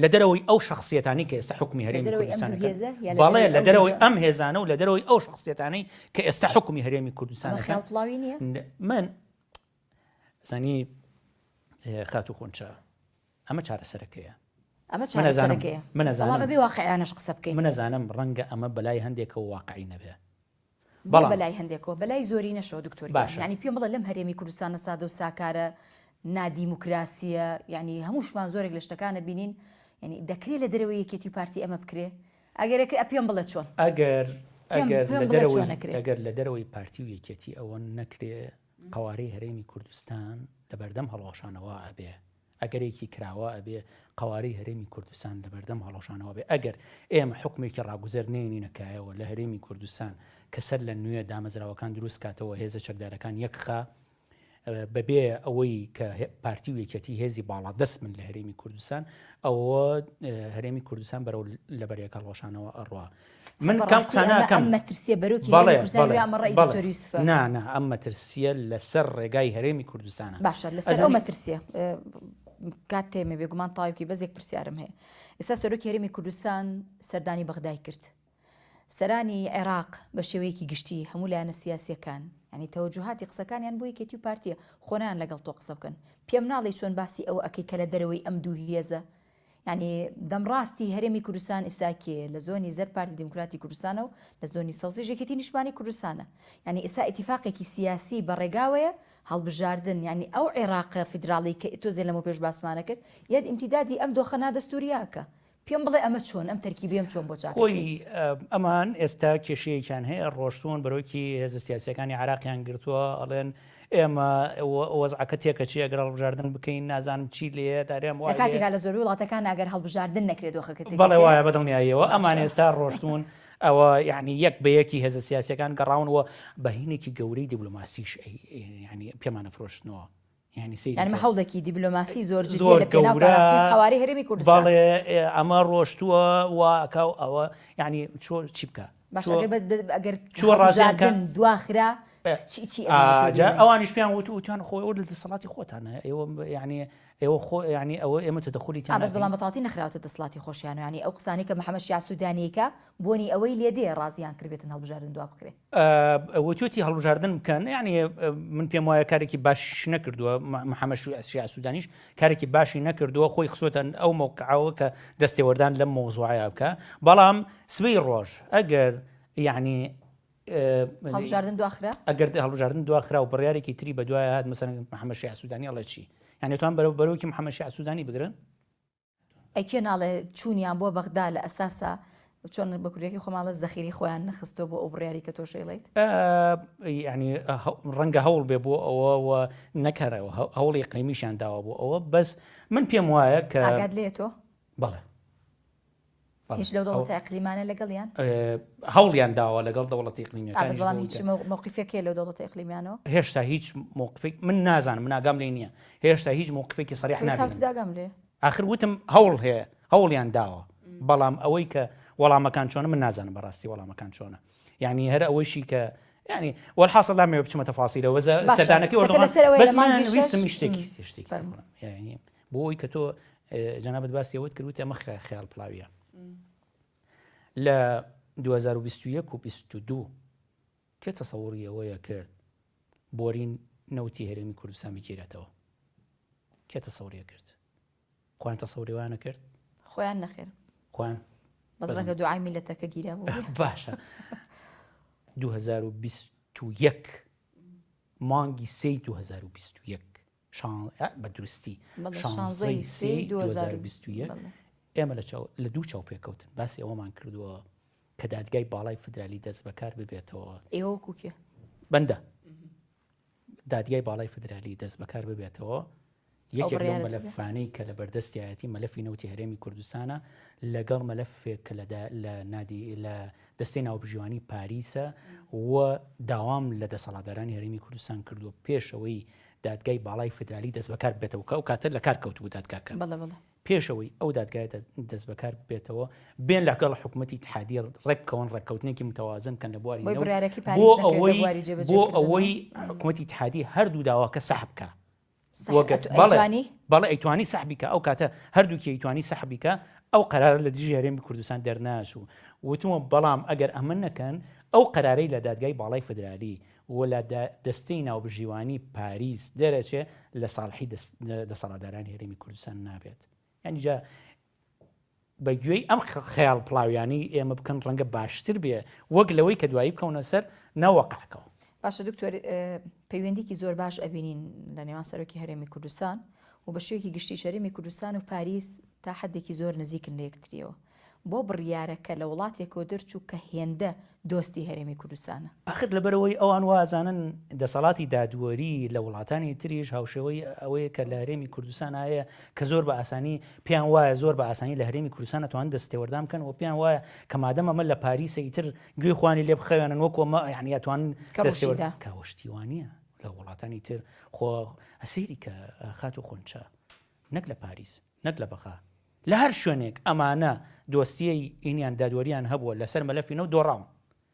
لە دەرەوەی ئەو شخصیەتانی کە ئێستا حکومی هەرێمی کوردستان بەڵێ لە دەرەوەی ئەم هێزانە و لە دەرەوەی ئەو شخصیەتانەی کە ئێستا حکومی هەرێمی کوردستان من زانی خاتو خونچە ئەمە چارەسەرەکەیە ئەمە چارەسەرەکەیە من ئەزانم بەبێ واقعیانەش قسە بکەین من ئەزانم ڕەنگە ئەمە بەلای هەندێکەوە واقعی نەبێ بەڵام بەلای هەندێکەوە بەلای زۆرینەشەوە دکتۆر گیان باشە. یانی پێم بڵێ لەم هەرێمی کوردستانە سادە و ساکارە نادیموکراسیە یانی هەمووشمان زۆرێک لە شتەکانە بینین یانی دەکرێ لە دەرەوەی یەکێتی و پارتی ئەمە بکرێ ئەگەر ئەکرێ پێم بڵێ چۆن ئەگەر پێم ئەگەر پێم لە بڵێ دەرەوەی چۆن ئەکرێ ئەگەر لە دەرەوەی پارتی و یەکێتی ئەوە نەکرێ قەوارەی هەرێمی کوردستان لە بەردەم هەڵوەشانەوە ئەبێ ئەگەرێکی کراوە ئەبێ قەوارەی هەرێمی کوردستان لەبەردەم هەڵوەشانەوە بێ ئەگەر ئێمە حوکمێکی ڕاگوزەر نێنینە کایەوە لە هەرێمی کوردستان کە سەر لە نوێ دامەزراوەکان دروست کاتەوە هێزە چەکدارەکان یەک خا بەبێ ئەوەی کە پارتی و یەکێتی هێزی باڵادەست من لە هەرێمی کوردستان ئەوە هەرێمی کوردستان بەرەو لەبەرێک هەڵوەشانەوە ئەڕوا من کەم بەڕاستی قسە ئەمە ناکەم ئەم مەترسیە بەرۆکی بەڵێ هەرێمی کوردستان بەڵێ گرا ئەمە ڕەئی بەڵێ دکتۆر یوسفە نا نا ئەم مەترسیە لەسەر ڕێگای هەرێمی کوردستانە باشە لەسەر ئەو ئەزانی مەترسیە کات تێمێ بێگومان تاوێکی بەس یەک پرسیارم هەیە ئێستا سەرۆکی هەرێمی کوردستان سەردانی بەغدای کرد سەرانی عێراق بە شێوەیەکی گشتی هەموو لایەنە سیاسیەکان یعنی تەوەجوهاتی قسەکانیان بۆ یەکێتی و پارتیە خۆنیان لەگەڵ تۆ قسە بکەن پێم ناڵێی چۆن باسی ئەوە ئەکەی کە لە دەرەوەی ئەم دوو هێزە یانی دەمڕاستی هەرێمی کوردستان ئیستا کێیە؟ لە زۆنی زەرد پارتی دیموکراتی کوردستانە و لە زۆنی سەوزیش یەکێتی نیشتمانی کوردستانە. یانی ئیستا ئیتیفاقێکی سیاسی بە ڕێگاوەیە، هەڵبژاردن یانی ئەو عێراقە فیدراڵی کە تۆزێ لەمەوپێش باسمانە کرد، یەت ئیمتیدادی ئەم دۆخە نادەستوورییە ئەکا. پێم بڵێ ئەمە چۆن، ئەم تەرکیبەیەم چۆن بۆ چاک خۆی ئەکەی؟ ئەمان ئێستا کێشەیەکیان هەیە، ڕۆشتوون بەرۆکی هێزە سیاسییەکانی عێراقیان گرتووە، ئەڵێن ئێمە وەزعەکە تێکەچێ ئەگەر هەڵبژاردن بکەین نازانم چی لێیەت هەرێم لە وای لێیە. کاتێکا لە زۆربەی وڵاتەکان ئەگەر هەڵبژاردن نەکرێ دۆخەکە بەڵێ تێکەچێ. وایە بە دڵنیاییەوە ئەمان باشە. ئێستا ڕۆشتوون ئەوە یعنی یەک بە یەکی هێزە سیاسیەکان گەڕاون و بەهینێکی گەورەی دیبلۆماسیش یعنی پێمانە فرۆشتنەوە یعنی سەیری یعنی کە هەوڵێکی دیبلۆماسی زۆر جدیە زۆر لە پێناو گەورە پاراستنی قەوارەی هەرێمی کوردستان. بەڵێ ئەمە ڕۆشتووە وا ئەکا و ئەوە یعنی چۆ چی بکە باشە چۆ ئەگەر بە- بە- ئەگەر چووە ڕازیان کە هەڵبژاردن دواخرا چی چی ئەمێنێتەوە جا بیڵێن؟ ئەوانیش پێیان وت وتیان خۆ ئێوە لە دەسەڵاتی خۆتانە ئێوە یعنی ئێوە خۆ یعنی ئەوە ئێمە تەدەخولی ئا تیا بەس بەڵام ناکەین بە تەواوەتی نەخراوەتە دەسەڵاتی خۆشیان و یعنی ئەو قسانەی کە محەمەد شیاع سودانی ئەیکا بۆنی ئەوەی لێ دێ ڕازیان کردبێتن هەڵبژاردن دوا بخرێ. وتوێتی هەڵبژاردن بکەن یعنی من پێم وایە کارێکی باشیش نەکردووە محەمەد شیاع سودانیش کارێکی باشی نەکردووە خۆی خسووەتە ئەو مەوقعەوە کە دەستێوەردان لەم مەوزوعەیە بکە بەڵام سبەی ڕۆژ ئەگەر یعنی هەڵبژاردن دواخرا ئەگەر هەڵبژاردن دواخرا و بڕیارێکی تری بەدوای هات مەسەلەن محەمەد شیاع سودانی ئەڵێ چی؟ یانی توان بەرەو بەرۆکی محەممەد شیاع سوودانی بگرن؟ ئەی کێ ناڵێ چوونیان بۆ بەغدا لە ئەساسا چۆن بە کوردیەکەی خۆمان ئەڵێ زەخیرەی خۆیان نەخستووە بۆ ئەو بڕیاری کە تۆش ئەیڵێیت؟ یانی ڕەنگە هەوڵ بێ بۆ ئەوە و نەکەرەوە هەوڵی ئیقلیمیشیان داوە بۆ ئەوە بەس من پێم وایە کە ئاگات لێیە تۆ؟ بەڵێ. هیچ لەو دەوڵەتە ئەقلیمانە لەگەڵیان هەوڵیان داوە لەگەڵ دەوڵەتی ئەقلیمیەکان بەڵام هیچ موقفێک هەیە لەو دەوڵەتە ئەقلیمیانەوە هێشتا هیچ موقفێک من نازانم من ئاگام لێ نییە هێشتا هیچ موقفێکی سەریح نابینم ئاگام لێ آخر وتم هەوڵ هەیە هەوڵیان داوە بەڵام ئەوەی کە وەڵامەکان چۆنە من نازانم بەڕاستی وەڵامەکان چۆنە یعنی هەر ئەوەیشی کە یعنی وەلحاصل لامەوێ بچمە تەفاسیلەوە سەردانەکەی بەس من ویستم شتێکی شتێکی یعنی بۆ ئەوەی کە تۆ جەنابت باسی ئەوەت کرد وتی ئەمە خەیاڵ پڵاویە لە 2021 و 22 کێ تەسەوڕی ئەوەیە کرد بۆرین نەوتی هەرێمی کوردستان بگیرێتەوە کێ تەسەوریە کرد خۆیان تەسەوری وایانە کرد خۆیان نەخێر خۆیان بەس ڕەنگە دوعای میلەتەکە گیرا بوو باشە 2021 مانگی سێی 2021 بە دروستی شانزەی سێی 2021 ئێمە لە چاو لە دوو چاو پێکەوتن باسی ئەوەمان کردووە کە دادگای باڵای فدرالی دەست بەکار ببێتەوە ئێوە کوکێ بەندە دادگای باڵای فدرالی دەست بەکار ببێتەوە یەکێک لەو مەلەفانەی کە لە بەردەستیایەتی مەلەفی نەوتی هەرێمی کوردستانە لەگەڵ مەلەفێک کە لە نادی لە دەستەی ناوبژیوانی پاریسە و داوام لە دەسەڵاتدارانی هەرێمی کوردستان کردووە پێشەوەی دادگای باڵای فدرالی دەستبەکار بێتەوە کە ئەو کاتە لە کار کەوتبوو دادگاکە پێشەوەی ئەو دادگای دەستبەکار بێتەوە بێن لەگەڵ حکوومەتی ئیتحادی ڕێک بکەون ڕێککەوتنێکی متوازن کەن لە بواری بۆ ئەوەی بۆ ئەوەی حکوومەتی ئیتحادی هەردوو داواکە سەحب بکە بەڵێ ئەیتوانی سەحبی کە ئەو کاتە هەردووکی ئەیتوانی سەحبی کە ئەو قەرارە لە دژی هەرێمی کوردستان دەرناچوو وتمە بەڵام ئەگەر ئەمە نەکەن ئەو قەرارەی لە دادگای باڵای فدرالی و لە دەستەی ناوبژیوانی پاریس دەرەچێ لە ساڵحی دەسەڵاتدارانی هەرێمی کوردستان نابێت یعنی جا بە گوێی ئەم خەیاڵ پڵاویانەی ئێمە بکەن ڕەنگە باشتر بێ وەک لەوەی کە دوایی بکەونە سەر ناوەقعەکەوە. باشە دکتۆر پەیوەندیکی زۆر باش ئەبینین لە نێوان سەرۆکی هەرێمی کوردستان و بە شێوەیەکی گشتی هەرێمی کوردستان و پاریس تا حدێکی زۆر نزیکن لە یەکتریەوە بۆ بڕیارەکە لە وڵاتێکەوە دەرچوو کە هێندە دۆستی هەرێمی کوردستانە. ئاخر لەبەرئەوەی ئەوان وا ئەزانن دەسەڵاتی دادوەری لە وڵاتانی تریش هاوشێوەی ئەوەیە کە لە هەرێمی کوردستان هەیە کە زۆر بە ئاسانی پێیان وایە زۆر بە ئاسانی لە هەرێمی کوردستان ئەتوانن دەستێوەردان بکەن و پێیان وایە کە مادەم ئەمە لە پاریسە ئیتر گوێی خۆیانی لێ بخەوێنن وەکو ئەمە یعنی ئەتوانن کە دەستێوەردان ڕووشیدا. کە ئەوە شتی وا نییە لە وڵاتانی تر خۆ سەیری کە خاتوو خونچە نەک لە پاریس نەک لە بەغا لە هەر شوێنێک ئەمانە دۆسیەی ئینیان دادوەریان هەبووە لەسەر مەلەفی نەوت دۆڕاون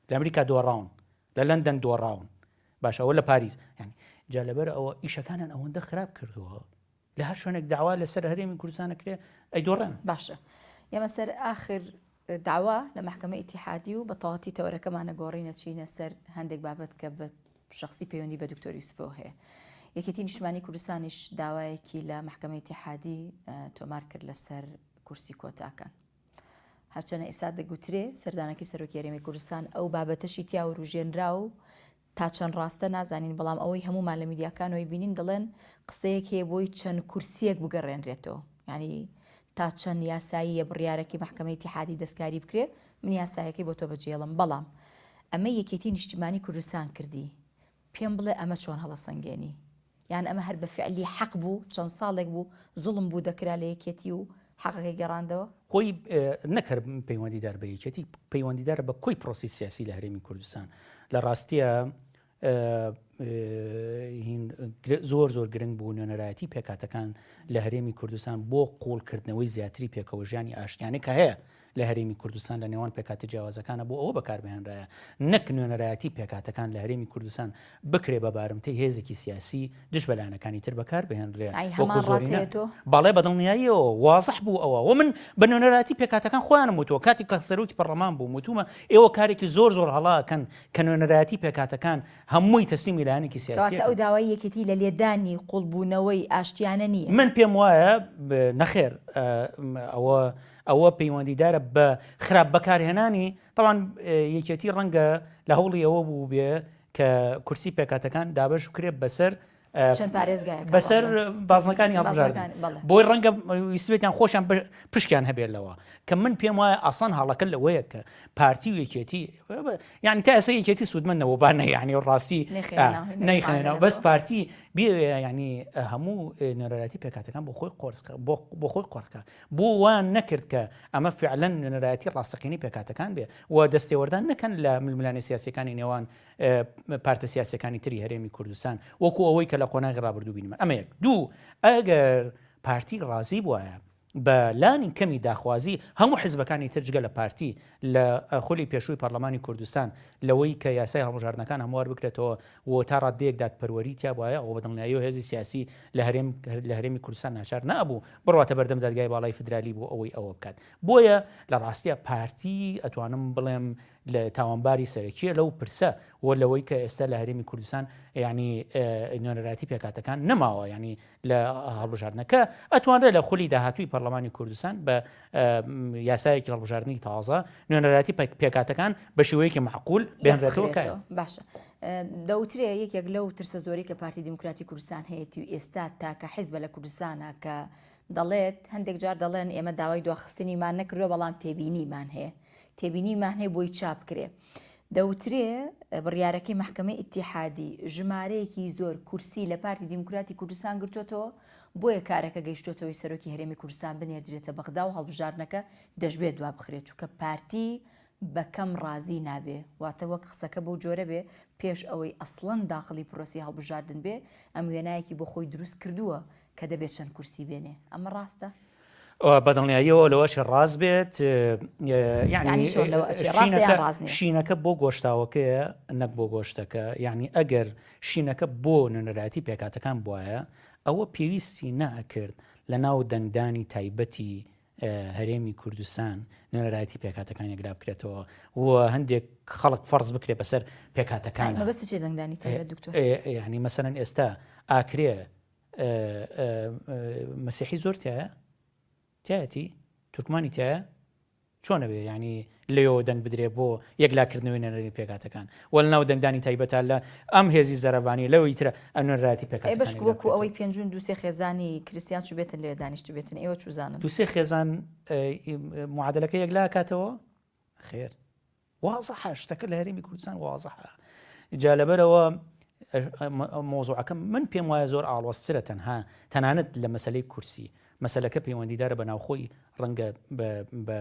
لە ئەمریکا دۆڕاون لە لەندەن دۆڕاون باشە ئەوە لە پاریس یعنی جا لەبەر ئەوە ئیشەکانیان ئەوەندە خراپ کردووە لە هەر شوێنێک داوا لەسەر هەرێمی کوردستان کرێ ئەی دۆڕێن باشە یەمە سەر ئاخر داوا لە مەحکەمە ئیتیحادی و بە تەواتی تەوەرەکەمانە گۆڕینە چینە سەر هەندێک بابەت کە بە شخصی پەیوەندی بە دکتۆر یوسفەوە هەیە یەکێتی نیشتمانی کوردستانیش داوایەکی لە مەحکەمە ئیتیحادی تۆمار کرد لەسەر کورسی کۆتاکان هەرچەنە ئێستا دەگوترێ سەردانەکەی سەرۆکی هەرێمی کوردستان ئەو بابەتەشی تیا وروژێنرا و تا چەند ڕاستە نازانین، بەڵام ئەوەی هەموومان لە میدیاکانەوەی بینین دەڵێن قسەیەک هەیە بۆی چەند کورسیەک بگەڕێنرێتەوە یعنی تا چەند یاساییە بڕیارەکەی مەحکەمەی ئیتیحادی دەستکاری بکرێ من یاسایەکەی بۆ تۆ بەجێڵم بەڵام ئەمە یەکێتی نیشتیمانی کوردستان کردی پێم بڵێ ئەمە چۆن هەڵەسەنگێنی یان ئەمە هەر بە فعلی حەق بوو چەند ساڵێک بوو زوڵم بوو دەکرا لە یەکێتی و حەقەکەی گەڕاندەوە؟ خۆی نەک هەر پەیوەندیدار بە یەکێتی، پەیوەندیدارە بە کۆی پرۆسی سیاسی لە هەرێمی کوردستان. لە ڕاستیە زۆر زۆر گرنگ بوو نوێنەرایەتی پێکاتەکان لە هەرێمی کوردستان بۆ قوڵکردنەوەی زیاتری پێکەوەژیانی ئاشتیانە کە هەیە لە هەرێمی کوردستان لە نێوان پێکهاتە جیاوازەکانە بۆ ئەوە بەکاربهێنرایە نەک نوێنەرایەتی پێکهاتەکان لە هەرێمی کوردستان بکرێ بە بارمتەی هێزێکی سیاسی دژ بە لایەنەکانی تر بەکاربهێنرێ ئەی وەکو هەمان زۆرینە ڕاتەیە تۆ؟ بەڵێ بە دڵنیاییەوە وازح بوو ئەوە و من بە نوێنەرایەتی پێکهاتەکان خۆیانم وتووە کاتێک کە سەرۆکی پەڕلەمان بووم وتومە ئێوە کارێکی زۆر زۆر هەڵە ئەکەن کە نوێنەرایەتی پێکهاتەکان هەمووی تەسلیمی لایەنێکی سیاسی کەواتە ئەو ئەکەن. داوای یەکێتی لە لێدانی قوڵبوونەوەی ئاشتیانە نییە؟ من پێم وایە نەخێر ئەوە ئەوە پەیوەندیدارە بە خراپ بەکارهێنانی تەوان یەکێتی ڕەنگە لە هەوڵی ئەوە بوو بێ کە کورسی پێکاتەکان دابش بکرێت بەسەر چەند پارێزگایەک بەسەر بازنەکانی هەڵبژاردن بۆی ڕەنگە ویستبێتیان خۆشیان پشکیان هەبێت لەوە کە من پێم وایە ئاسان هەڵەکە لەوەیە کە پارتی و یەکێتی یعنی تا ئێستا یەکێتی سوودمەند نەبوو با نە یعنی ڕاستی نەیخێنەوە بەس پارتی بێ یعنی هەموو نوێنەرایەتی پێکاتەکان بۆ خۆی قۆرسکە بۆ خۆی قۆرکە بۆ وان نەکرد کە ئەمە فعلەن نوێنەرایەتی ڕاستەقینەی پێکاتەکان بێ و دەستێوەردان نەکەن لە ململانێ سیاسەکانی نێوان پارتە سیاسەکانی تری هەرێمی کوردستان وەکو ئەوەی کە لە قۆناغی ڕابردوو بینیمان ئەمە یەک دوو ئەگەر پارتی ڕازی بوایە بە لانی کەمی داخوازی هەموو حزبەکانی تر جگە لە پارتی لە خولی پێشووی پەرلەمانی کوردستان لەوەی کە یاسای هەڵبژاردنەکان هەموار بکرێتەوە و تا ڕاددەیەک دادپەروەری تیا بوایە ئەوە بە دڵنیاییەوە هێزی سیاسی لە هەرێم لە هەرێمی کوردستان ناچار نەئەبوو بڕواتە بەردەم دادگای باڵای فیدرالی بۆ ئەوەی ئەوە بکات بۆیە لە ڕاستیا پارتی ئەتوانم بڵێم لە تاوانباری سەرەکیە لەو پرسە و لەوەی کە ئێستا لە هەرێمی کوردستان یعنی نوێنەرایەتی پێکاتەکان نەماوە یعنی لە هەڵبژاردنەکە ئەتوانرێت لە خولی داهاتووی پەرلەمانی کوردستان بە یاسایەکی هەڵبژاردنی تازە نوێنەرایەتی پێکاتەکان بە شێوەیەکی معقول بێنرێتەوە باشە دەوترێ یەکێک لەو ترسە زۆری کە پارتی دیموکراتی کوردستان هەیەی و ئێستا تاکە حیزبە لە کوردستانە کە دەڵێت هەندێک جار دەڵێن ئێمە داوای دواخستنیمان نەکردووە بەڵام تێبینیمان هەیە تێبینیمان هەیە بۆی چاپ کرێ. دەوترێ بڕیارەکەی مەحکەمەی ئیتیحادی ژمارەیەکی زۆر کورسی لە پارتی دیموکراتی کوردستان گرتووەتەوە، بۆیە کارەکە گەیشتووەتەوەی سەرۆکی هەرێمی کوردستان بنێردرێتە بەغدا و هەڵبژاردنەکە دەشبێت دوابخرێت، چونکە پارتی بە کەم ڕازی نابێ، واتە وەک قسەکە بەو جۆرە بێ پێش ئەوەی ئەسڵەن داخڵی پرۆسەی هەڵبژاردن بێ ئەم وێنایەکی بۆ خۆی دروست کردووە کە دەبێ چەند کورسی بێنێ، ئەمە ڕاستە؟ بەدڵنیاییەوە لەوەش ڕاست بێت یعنی شینەکە بۆ گۆشتاوەکەیە نەک بۆ گۆشتەکە یعنی ئەگەر شینەکە بۆ نوێنەرایەتی پێکاتەکان بواە ئەوە پێویستی نەکرد لە ناو دەنگدانی تایبەتی هەرێمی کوردستان نوێنەرایەتی پێکاتەکان یەکلا بکرێتەوە و هەندێک خەڵک فەرز بکرێت بەسەر پێکاتەکان دەنگدانی دکتۆر ینی مەسەرەن ئێستا ئاکرێ مەسیحی زۆر تایە تایەتی تورکمانی تایە چۆنە بێ ینی لەوە دەنگ بدرێ بۆ یەکلاکردنەوەی نەرەنی پێکاتەکان وەل ناو دەنگدانی تایبەتە لە ئەم هێزی زەرەڤانی لەوەی ترە ئەنوێنراتی پێک بەش وەکو ئەوەی پێنجون دوسێ خێزانی کریسیان چوو بێتن لێ دانیشت بێتن ئێوە چوزانن دوسێ خێزان معادلەکە یەکلا کاتەوە خێر وازحە شتەکە لە هەرێمی کوردستان وازحە جا لەبەرەوە مۆزوعەکە من پێم وایە زۆر ئاڵۆزترە تەنها تەنانەت لە مەسلەی کورسی مەسلەکە پەیوەندیدارە بە ناوخۆی ڕەنگە بە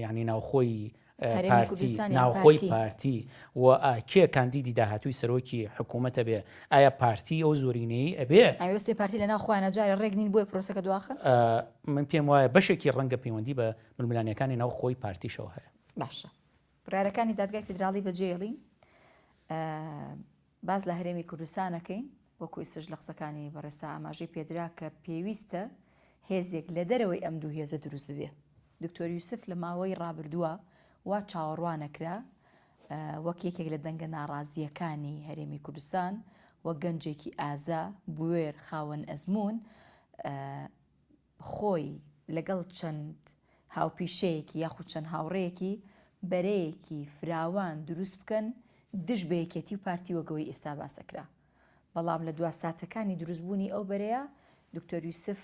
ینی ناوخۆی پارتی ناوخۆی پارتی و کێ کاندیدی داهاتووی سەرۆکی حکوومەتە بێ ئایا پارتی ئەو زۆرینەی ئەبێ ئەوێ پارتی لە ناو خۆیانە جارێ ڕێک نین بۆیە پرۆسەکە دواخن من پێم وایە بەشێکی ڕەنگە پەیوەندی بە ململانێکانی ناو خۆی پارتیشەوە هەیە. باشە بڕیارەکانی دادگای فیدراڵی بەجێڵین باس لە هەرێمی کوردستانەکەین وەکو ئیستش لە قسەکانی بەڕێستا ئاماژەی پێدرا کە پێویستە هێزێک لە دەرەوەی ئەم دوو هێزە دروست ببێ دکتۆر یوسف لە ماوەی ڕابردووە وا چاوەڕوانەکرا وەک یەکێک لە دەنگە ناڕازییەکانی هەرێمی کوردستان وەک گەنجێکی ئازا بوێر خاوەن ئەزموون خۆی لەگەڵ چەند هاوپیشەیەکی یاخود چەند هاوڕێیەکی بەرەیەکی فراوان دروست بکەن دژ بە یەکێتی و پارتی وەک ئەوەی ئێستا باسەکرا بەڵام لە دوا ساتەکانی دروستبوونی ئەو بەرەیە دکتۆر یوسف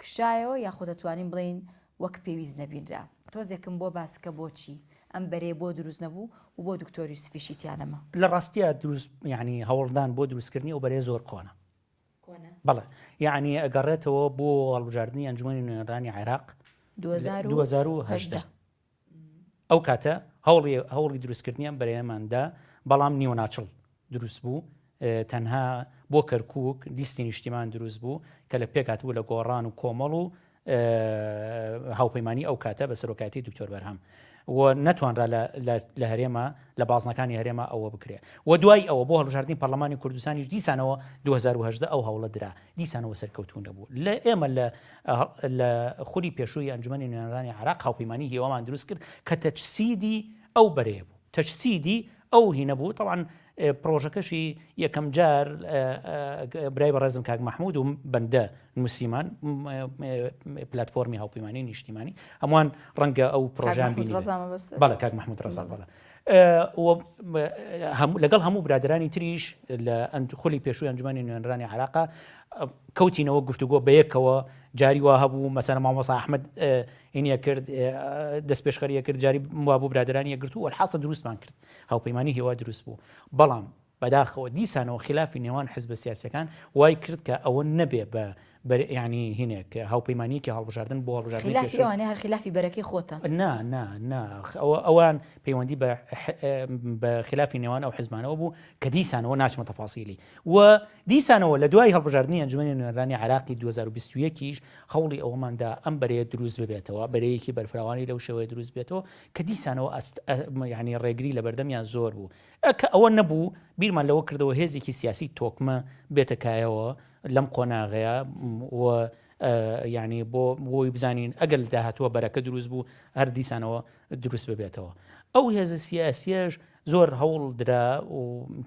کشایەوە یاخود دەتوانین بڵێین وەک پێویست نەبینرا تۆزێکم بۆ باسکە بۆچی ئەم بەرەیە بۆ دروست نەبوو و بۆ دکتۆر یوسفیشی تیا نەما؟ لە ڕاستیا دروست یانی هەوڵدان بۆ دروستکردنی ئەو بەرەیە زۆر کۆنە کۆنە؟ بەڵێ یەعنی ئەگەڕێتەوە بۆ هەڵبژاردنی ئەنجومەنی نوێنەرانی عێراق 2018 ئەو کاتە هەوڵی هەوڵی دروستکردنی ئەم بەرەیەمان دا بەڵام نیوەناچڵ دروست بوو تەنها بۆ کەرکک لیستی نیشتیمان دروست بوو کە لە پێکات بوو لە گۆڕان و کۆمەڵ و هاوپەیمانی ئەو کاتە بە سەرۆکایەتی دکتۆر بەرهەم و نەتوانرا لە هەرێمە لە بازنەکانی هەرێمە ئەوە بکرێ و دوای ئەوە بۆ هەڵبژاردنی پەرلەمانی کوردستانیش دیسانەوە 2010 ئەو هەوڵە درا دیسانەوە سەرکەوتوو نەبوو لە ئێمە لە لە خولی پێشووی ئەنجومەنی نوێنەرانی عراق هاوپەیمانی هیوامان دروست کرد کە تەجسیدی ئەو بەرەیە بوو تەجسیدی ئەو هینە بوو تەوان پرۆژەکەشی یەکەم جار برای بەڕێزم کاک مححمود و بەندە. نووسیمان پلتفۆرمی هاوپەیمانی نیشتیمانی هەمووان ڕەنگە ئەو پرۆژان بینی بەڵێ کاک محمود ڕەزا بەڵێ لەگەڵ هەموو برادرانی تریش لە خولی پێشووی ئەنجومەنی نوێنەرانی عراقا کەوتینەوە گفتوگۆ بەیەکەوە جاری وا هەبوو مەسەلەن مامۆسا ئەحمد ئینیە کرد دەست پێشخەریە کرد جاری وابوو برادرانی یەکگرتوو وەلحاسە دروستمان کرد هاوپەیمانی هیوا دروست بوو بەڵام بەداخەوە دیسانەوە خلافی نێوان حزبە سیاسەکان وای کرد کە ئەوە نەبێ بە یعنی هینێک هاوپەیمانیەکی هەڵبژاردن بۆ هەڵبژاردنی خلافی پێشوو. ئەوانەیە هەر خلافی بەرەکەی خۆتان. نا نا نا ئەوە ئەوان پەیوەندی بە بە خلافی نێوان ئەو حزبانەوە بوو کە دیسانەوە ناچمە تەفاسیلی و دیسانەوە لە دوای هەڵبژاردنی ئەنجومەنی نوێنەرانی عێراقی 2021 یش هەوڵی ئەوەمان دا ئەم بەرەیە دروست ببێتەوە، بەرەیەکی بەرفراوانی لەو شێوەیە دروست بێتەوە کە دیسانەوە ئەست یانی ڕێگری لە بەردەمیان زۆر بوو. کە ئەوە نەبوو بیرمان لەوە کردەوە هێزێکی سیاسی تۆکمە بێتە کایەوە لەم قۆناغەیە و یانی بۆ بۆی بزانین ئەگەر لە داهاتووە بەرەکە دروست بوو هەر دیسانەوە دروست ببێتەوە. ئەو هێزە سیاسیەش زۆر هەوڵ درا و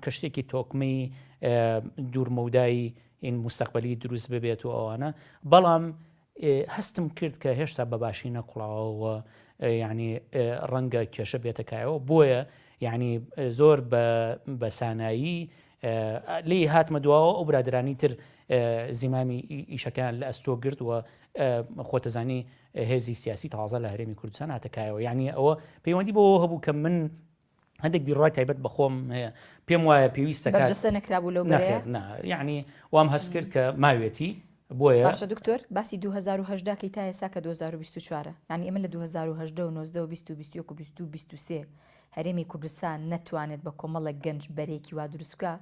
کە شتێکی تۆکمەی دوورمەودای موستەقبەلی دروست ببێت و ئەوانە، بەڵام هەستم کرد کە هێشتا بە باشی نەکوڵاوە یعنی ڕەنگە کێشە بێتە کایەوە بۆیە یعنی زۆر بە سانایی لێی هاتمە دواوە ئەو برادرانی تر زیمامی ئیشەکەیان لە ئەستۆ گرت و خۆتەزانی هێزی سیاسی تازە لە هەرێمی کوردستان هاتە کایەوە یعنی ئەوە پەیوەندی بەوە هەبوو کە من هەندێک بیرڕای تایبەت بە خۆم هەیە پێم وایە پێویستە بەرجەستە نەکرابوو لەو بەرەیە؟ نا یعنی وام هەست کرد کە ماوێتی بۆیە باشە دکتۆر باسی 2018 کەی تا ئێستا کە 2024 یعنی ئێمە لە 2018 و 19 و 20 و 21 و 22 و 23 هەرێمی کوردستان نەتوانێت بە کۆمەڵێک گەنج بەرەیەکی وا دروست بکا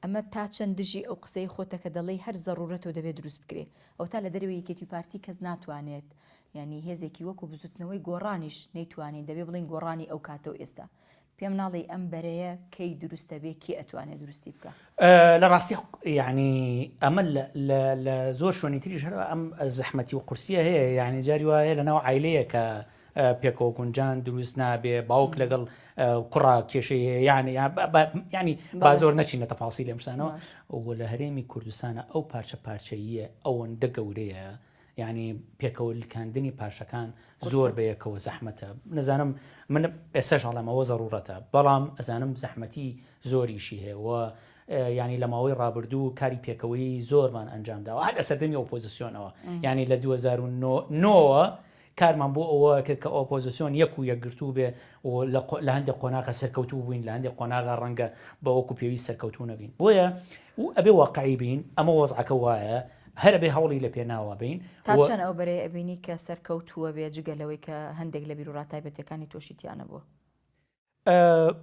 ئەمە تا چەند دژی ئەو قسەی خۆتە کە دەڵێی هەر زەڕوورەتە و دەبێ دروست بکرێ ئەوەتا لە دەرەوەی یەکێتی و پارتی کەس ناتوانێت یانی هێزێکی وەکو بزوتنەوەی گۆڕانیش نەیتوانی دەبێ بڵێین گۆڕانی ئەو کاتە و ئێستا پێم ناڵێی ئەم بەرەیە کەی دروست دەبێ کێ ئەتوانێ دروستی بکا؟ لە ڕاستی یانی ئەمە لە زۆر شوێنی تریش هەر ئەم زەحمەتی و قورسیە هەیە یانی جاری وایە لە ناو عایلەیەکە پێکەوە گونجان دروست نابێ باوک لەگەڵ کوڕا کێشەی هەیە یعنی ینی با زۆر نەچینە تەفاسی لەم شتانەوە و لە هەرێمی کوردستانە ئەو پارچە پارچەیە ئەوەندە گەورەیە یعنی پێکەوە لکاندنی پارچەکان زۆر بە یەکەوە زەحمەتە نەزانم من ئێستا هەڵم ئەوە زەڕورەتە بەڵام ئەزانم زەحمەتی زۆریشی هەیە و ینی لە ماوەی ڕابردوو کاری پێکەوەی زۆرمان ئەنجام داوە هەر لە سەردەمی ئۆپۆزیسیۆنەوە ینی لە 2009ەوە کارمان بۆ ئەوە کرد کە ئۆپۆزسیۆن یەک و یەکگرتوو بێ و لە هەندێک قۆناغە سەرکەوتوو بووین لە هەندێک قۆناغە ڕەنگە بە وەکو پێویست سەرکەوتوو نەبین بۆیە و ئەبێ واقعی بین ئەمە وەزعەکە وایە هەر ئەبێ هەوڵی لە پێناوە بین تا چەند ئەو بەرەیە ئەبینی کە سەرکەوتووە بێ جگە لەوەی کە هەندێک لە بیروڕا تایبەتیەکانی تۆشی تیا نەبووە؟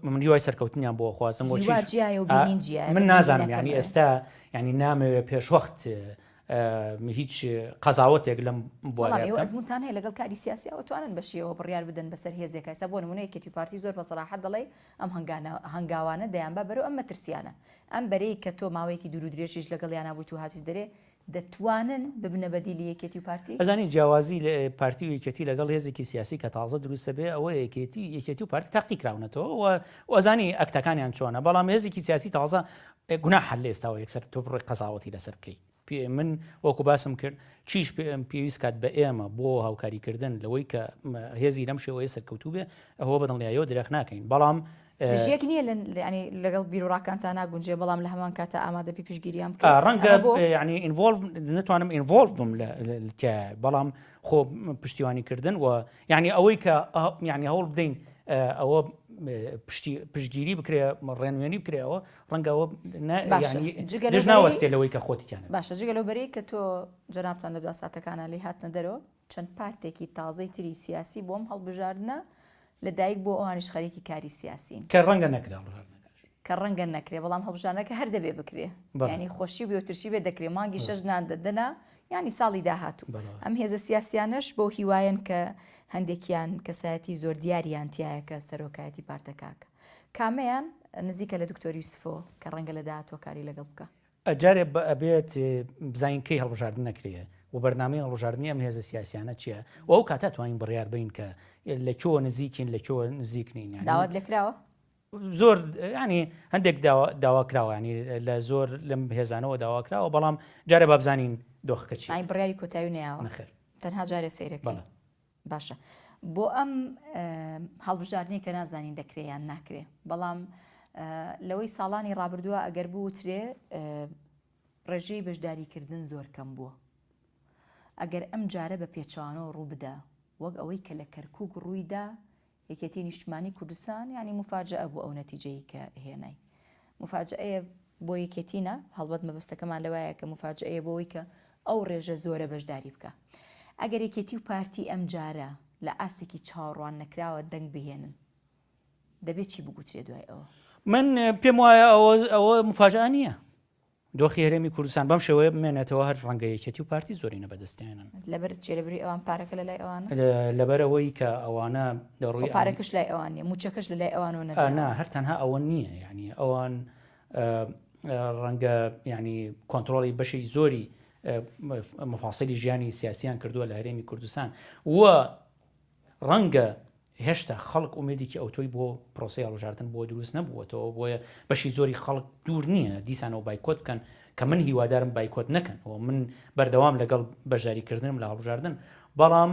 من هیوای سەرکەوتنیان بۆ خوازم بۆ هیوا جیایە و بینین جیایە من نازانم یانی ئێستا ینی نامەوێ پێشوەخت هیچ قەزاوەتێک لەم بوارە بەڵام ئێوە ئەزمونتان هەیە لەگەڵ کاری سیاسی ئەوە توانن بەشیەوە بڕیار بدەن بەسەر هێزێک ئێستا بۆ نمونە یەکێتی و پارتی زۆر بە سەراحەت دەڵێ ئەم هەنگاوانە دەیانبا بەرەو ئەم مەترسیانە ئەم بەرەی کە تۆ ماوەیەکی دوور و درێژیش لەگەڵیانا بوویت و هاتوویت دەرێ دەتوانن ببنە بەدیلی یەکێتی و پارتی؟ ئەزانی جیاوازی پارتی و یەکێتی لەگەڵ هێزێکی سیاسی کە تازە دروست دەبێ ئەوەیە یەکێتی یەکێتی و پارتی تاقی کراونەتەوە و ئەزانی ئەکتەکانیان چۆنە بەڵام هێزێکی سیاسی تازە گوناحە لە ئێستاوە یەکسەر تۆ بڕۆی قەزاوەتی لەسەر بکەی من وەکو باسم کرد چیش پێویست کات بە ئێمە بۆ هاوکاریکردن لەوەی کە هێزی لەم شێوەیە سەرکەوتوو بێ ئەوە بەدڵنیاییەوە درێخ ناکەین بەڵام دژیەک نییە ینی لەگەڵ بیروڕاکانتا ناگونجێ بەڵام لە هەمان کاتە ئامادە بی پشتگیریان بکەی ڕەنگە ینی involve نتوانم involve بم لە بەڵام خۆ پشتیوانی کردن و یعنی ئەوەی کە یعنی هەوڵ بدەین ئەوە پشتگیری بکرێ ڕێنوێنی بکرێەوە ڕەنگەوە ناوەستێ لەوەی کە خۆتیان باشە جگە لەو بەرەی کە تۆ جەنابتان لە دوا ساتەکانە لی هاتنە دەرەوە چەند پارتێکی تازەی تری سیاسی بۆم هەڵبژاردنە لە دایک بووە ئەوانیش خەریکی کاری سیاسین. کە ڕەنگە نەکرێ هەڵبژاردنەکەش. کە ڕەنگە نەکرێ بەڵام هەڵبژاردنەکە هەر دەبێ بکرێ یانی خۆشی بێ و ترشی بێ دەکرێ مانگی شەش نان دەدەنا یانی ساڵی داهاتوو ئەم هێزە سیاسیانەش بەو هیوایەن کە هەندێکیان کەسایەتی زۆر دیاریان تایە کە سەرۆکایەتی پارتەکاکە کامەیان نزیکە لە دکتۆر یوسفۆ کە ڕەنگە لە داهاتووە کاری لەگەڵ بکە. جارێ ئەبێت بزانین کەی هەڵبژاردن ئەکرێ و بەرنامەی هەڵبژاردنی ئەم هێزە سیاسیانە چییە و ئەو کاتە توانین بڕیار بین کە لە کوێوە نزیکین لە کوێوە نزیک نین یانی داوات لێکراوە؟ زۆر ینی هەندێک داوا کراوە ینی لە زۆر لەم هێزانەوە داوا کراوە بەڵام جارێ با بزانین. دۆخەکە چی. یانی بڕیاری کۆتایی نەیاوە؟ نەخێر. تەنها جارێ سەیرەکەی؟ بەڵێ. باشە بۆ ئەم هەڵبژاردنەی کە نازانین دەکرێ یان ناکرێ بەڵام لەوەی ساڵانی ڕابردووە ئەگەر بوترێ ڕێژەی بەشداریکردن زۆر کەم بووە ئەگەر ئەم جارە بە پێچەوانەوە ڕووبدا وەک ئەوەی کە لە کەرکک ڕوویدا یەکێتی نیشتمانی کوردستان یانی موفاجەئە بوو ئەو نەتیجەی کە هێنای. موفاجەئەیە بۆ یەکێتی نا، هەڵبەت مەبەستەکەمان لەوایە کە موفاجەئەیە بۆ ئەوەی کە ئەو ڕێژە زۆرە بەشداری بکا. ئەگەر یەکێتی و پارتی ئەمجارە لە ئاستێکی چاوەڕوان نەکراوە دەنگ بهێنن، دەبێ چی بگوترێ دوای ئەوە؟ من پێم وایە ئەوە ئەوە موفاجەئە نییە. دۆخی هەرێمی کوردستان بەم شێوەیە بمێنێتەوە هەر ڕەنگە یەکێتی و پارتی زۆرینە بەدەستێنن. لەبەر چی؟ لەبەری ئەوان پارەکە لەلای ئەوانە؟ لەبەر ئەوەی کە ئەوانە لە ڕووی خۆ پارەکەش لای ئەوان نییە، مووچەکەش لەلای ئەوانەوە نەدراوە. نا هەر تەنها ئەوە نییە، یانی ئەوان ڕەنگە یانی کۆنترۆڵی بەشی زۆری مفاصلی ژیانی سیاسیان کردووە لە هەرێمی کوردستان و ڕەنگە هێشتا خەڵک ئومێدێکی ئەوتۆی بۆ پرۆسەی هەڵبژاردن بۆ دروست نەبووەتەوە، بۆیە بەشی زۆری خەڵک دوور نییە دیسانەوە بایکۆت بکەن، کە من هیوادارم بایکۆت نەکەن و من بەردەوام لەگەڵ بەشداریکردنم لە هەڵبژاردن، بەڵام.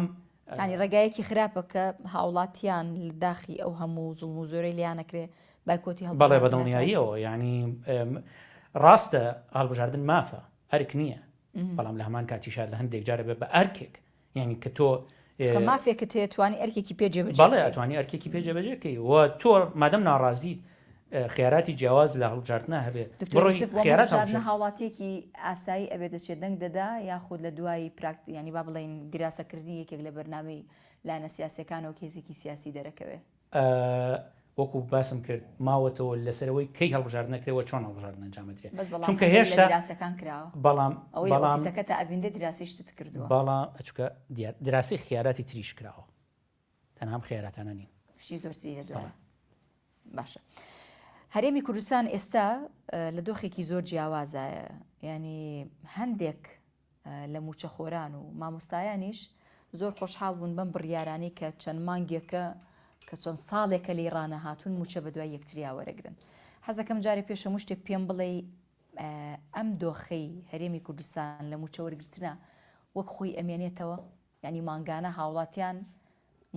یانی ڕێگایەکی خراپە کە هاوڵاتیان لە داخی ئەو هەموو زوڵم و زۆرەی لێیان ئەکرێ بایکۆتی بەڵێ هەڵبژاردن ئەکەن. بەدڵنیاییەوە، یانی ڕاستە هەڵبژاردن مافە، ئەرک نییە، بەڵام لە هەمان کاتیشا لە هەندێک جار ئەبێ بە ئەرکێک یعنی کە تۆ چونکە مافێکت هەیە توانی ئەرکێکی پێ جێبەجێ بەڵێ ئەتوانی ئەرکێکی پێ جێبەجێ کەی و تۆ مادەم ناڕازیت خیاراتی جیاواز لە هەڵبژاردنە هەبێ دکتۆر یوسف بۆ هەڵبژاردنە هاوڵاتیەکی ئاسایی ئەبێ دەچێت دەنگ دەدا یاخود لە دوای پراکت ینی با بڵێین دیراسەکردنی یەکێک لە بەرنامەی لایەنە سیاسیەکانەوە کێزێکی سیاسی دەرەکەوێ؟ وەکو باسم کرد ماوەتەوە لەسەر ئەوەی کەی هەڵبژاردن ئەکرێ و چۆن هەڵبژاردن ئەنجام ئەدرێ بەس بەڵام چونکە هەندێک لە هێشتا دیراسەکان کراوە بەڵام ئەوەی لە بەڵام ئۆفیسەکەتا ئەبینرێ دیراسەی شتت کردووە. بەڵام چونکە دیار دراسی خیاراتی تریش کراوە تەنها ئەم خیاراتانە نین. شتی زۆرتری لە دوایە. بەڵێ. باشە هەرێمی کوردستان ئێستا لە دۆخێکی زۆر جیاوازایە یانی هەندێک لە مووچەخۆران و مامۆستایانیش زۆر خۆشحاڵ بوون بەم بڕیارانەی کە چەند مانگێکە کە چەند ساڵێکە لێی ڕانەهاتوون مووچە بەدوای یەکتریا وەرەگرن. حەزەکەم جارێ پێش هەموو شتێک پێم بڵێی ئەم دۆخەی هەرێمی کوردستان لە مووچە وەرگرتنە وەک خۆی ئەمێنێتەوە؟ یانی مانگانە هاوڵاتیان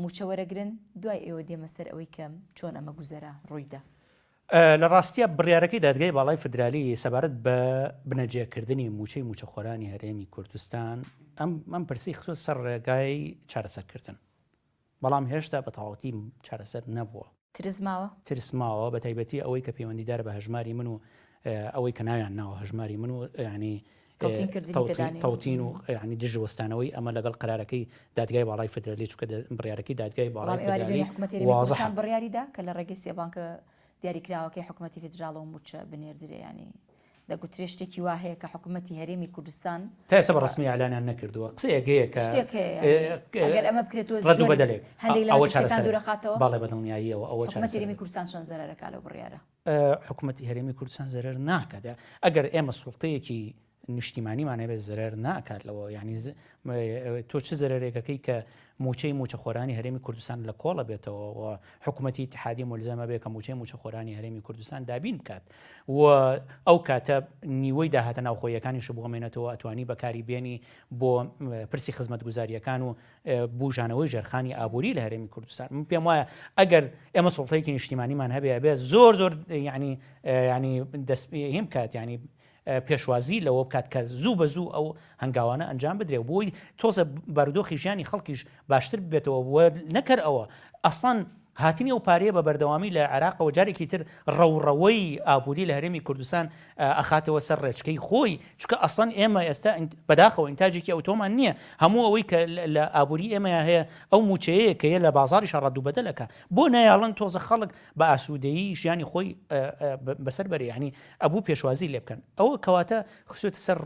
مووچە وەرەگرن؟ دوای ئێوە دێمە سەر ئەوەی کە چۆن ئەمە گوزەرا ڕوویدا. لە ڕاستیا بڕیارەکەی دادگای باڵای فیدرالی سەبارەت بە بنەجێکردنی مووچەی مووچەخۆرانی هەرێمی کوردستان ئەم ئەم پرسی خستۆتە سەر ڕێگای چارەسەرکردن، بەڵام هێشتا بە تەواوەتی چارەسەر نەبووە. ترس ماوە؟ ترس ماوە، بە تایبەتی ئەوەی کە پەیوەندیدارە بە هەژماری من و ئەوەی کە ناویان ناوە هەژماری من و یانی تەوتین کردنی پێدانی تەوتین و یانی دژ وەستانەوەی ئەمە لەگەڵ قەرارەکەی دادگای باڵای فیدرالی چونکە بڕیارەکەی دادگای باڵای بەڵام ئێوارەی فیدرالی دوێنێ حکومەتی هەرێمی وازحە. کوردستان بڕیاری دا کە لە ڕێگەی سێ بانکە دیاریکراوەکەی حکومەتی فیدراڵەوە مووچە بنێردرێ یانی دەگوترێ شتێکی وا هەیە کە حکومەتی هەرێمی کوردستان تا ئێستا بە ڕەسمی ئیعلانیان نەکردووە قسەیەک هەیە کە شتێک هەیە یانی ئەگەر ئەمە بکرێت تۆ ڕەد و جۆرێک بەدەلێک هەندێک لە ئەوە مەترسیەکان چارەسەرە دوورەخاتەوە بەڵێ بە دڵنیاییەوە ئەوە حکومەتی چارەسەرە هەرێمی کوردستان چەند زەرەرەکا لەو بڕیارە؟ حکومەتی هەرێمی کوردستان زەرەر ناکات ئەگەر ئێمە سوڵتەیەکی نیشتیمانیمان هەبێت زەرەر ناکات لەوە یعنی تۆ چ زەرەرێکەکەی کە موچەی موچەخۆرانی هەرێمی کوردستان لە کۆڵە بێتەوە و حکوومەتی اتحادی ملزەمە بێ کە موچەی موچەخۆرانی هەرێمی کوردستان دابین بکات و ئەو کاتە نیوەی داهاتە ناوخۆیەکانیش بۆمێنێتەوە ئەتوانی بەکاری بێنی بۆ پرسی خزمەتگوزاریەکان و بوژانەوەی ژێرخانی ئابووری لە هەرێمی کوردستان من پێم وایە ئەگەر ئێمە سوڵتەیەکی نیشتیمانیمان هەبێ ئەبێ زۆر زۆر یعنی ینی دەست هیم بکات ینی پێشوازی لەوە بکات کە زوو بە زوو ئەو هەنگاوانە ئەنجام بدرێ و بۆی تۆزە بارودۆخی ژیانی خەڵکیش باشتر ببێتەوە و نەکەر ئەوە ئەسڵەن هاتنی ئەو پارەیە بە بەردەوامی لە عێراقەوە جارێکی تر ڕەوڕەوەی ئابووری لە هەرێمی کوردستان ئەخاتەوە سەر ڕێچکەی خۆی، چونکە ئەسڵەن ئێمە ئێستا بەداخەوە ئینتاجێکی ئەوتۆمان نییە، هەموو ئەوەی کە لە ئابووری ئێمەیا هەیە ئەو مووچەیەیە کە یە لە بازاڕیشا ڕەدوبەدەل ئەکا، بۆ نایەڵن تۆزە خەڵک بە ئاسوودەیی ژیانی خۆی بەسەر بەرێ، یانی ئەبوو پێشوازی لێ بکەن. ئەوە کەواتە خستووەتە سەر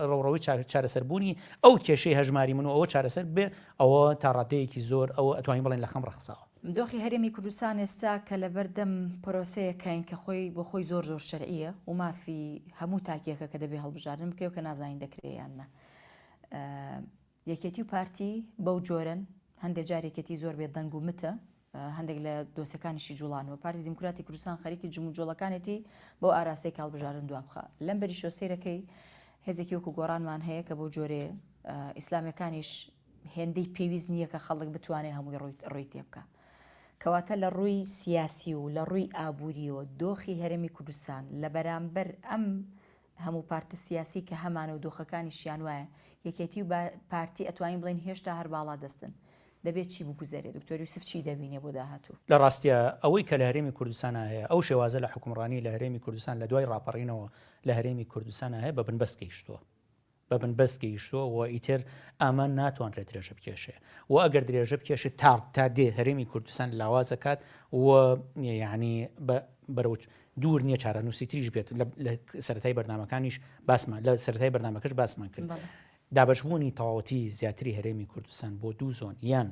ڕەوڕەوەی چارەسەربوونی ئەو کێشەی هەژماری من و ئەوە چارەسەر ببێ، ئەوە تا ڕادەیەکی زۆر ئەوە ئەتوانین بڵێین لە خەم ڕەخساوە. دۆخی هەرێمی کوردستان ئێستا کە لەبەردەم پرۆسەیەکاین کە خۆی بۆ خۆی زۆر زۆر شەرعییە و مافی هەموو تاکێکە کە دەبێ هەڵبژاردن بکرێ و کە نازانین دەکرێ یان نا. یەکێتی و پارتی بەو جۆرەن، هەندێک جار یەکێتی زۆر بێ دەنگ و متە، هەندێک لە دۆسەکانیشی جوڵانەوە. پارتی دیموکراتی کوردستان خەریکی جموجۆڵەکانێتی بەو ئاراستەی کە هەڵبژاردن دوابخا. لەم بەریشەوە سەیرەکەی. هێزێکی وەکو گۆڕانمان هەیە کە بەو جۆرەیە، ئیسلامیەکانیش هێندەی پێویست نییە کە خەڵک بتوانێت هەمووی ڕووی تێبکا. کەواتە لە ڕووی سیاسی و لە ڕووی ئابووریەوە دۆخی هەرێمی کوردستان لە بەرامبەر ئەم هەموو پارتە سیاسی کە هەمانە و دۆخەکانیشیان وایە، یەکێتی و پارتی ئەتوانین بڵێین هێشتا هەر باڵادەستن. دەبێت چی بگوزەرێ؟ دکتۆر یوسف چی دەبینێ بۆ داهاتوو؟ لە ڕاستیا ئەوەی کە لە هەرێمی کوردستانا هەیە، ئەو شێوازە لە حوکمڕانی لە هەرێمی کوردستان لە دوای ڕاپەڕینەوە لە هەرێمی کوردستانا هەیە بە بنبەست گەیشتووە. بە بنبەست گەیشتووە و ئیتر ئەمە ناتوانرێت درێژە بکێشێ و ئەگەر درێژە بکێشێت تا تا دێ هەرێمی کوردستان لاواز دەکات و یعنی بە بەرەو دوور نییە چارەنووسی تریش بێت لە سەرەتای بەرنامەکانیش باسمان لە سەرەتای بەرنامەکەش باسمان کرد. دابەشبوونی تەواوەتی زیاتری هەرێمی کوردستان بۆ دوو زۆن یان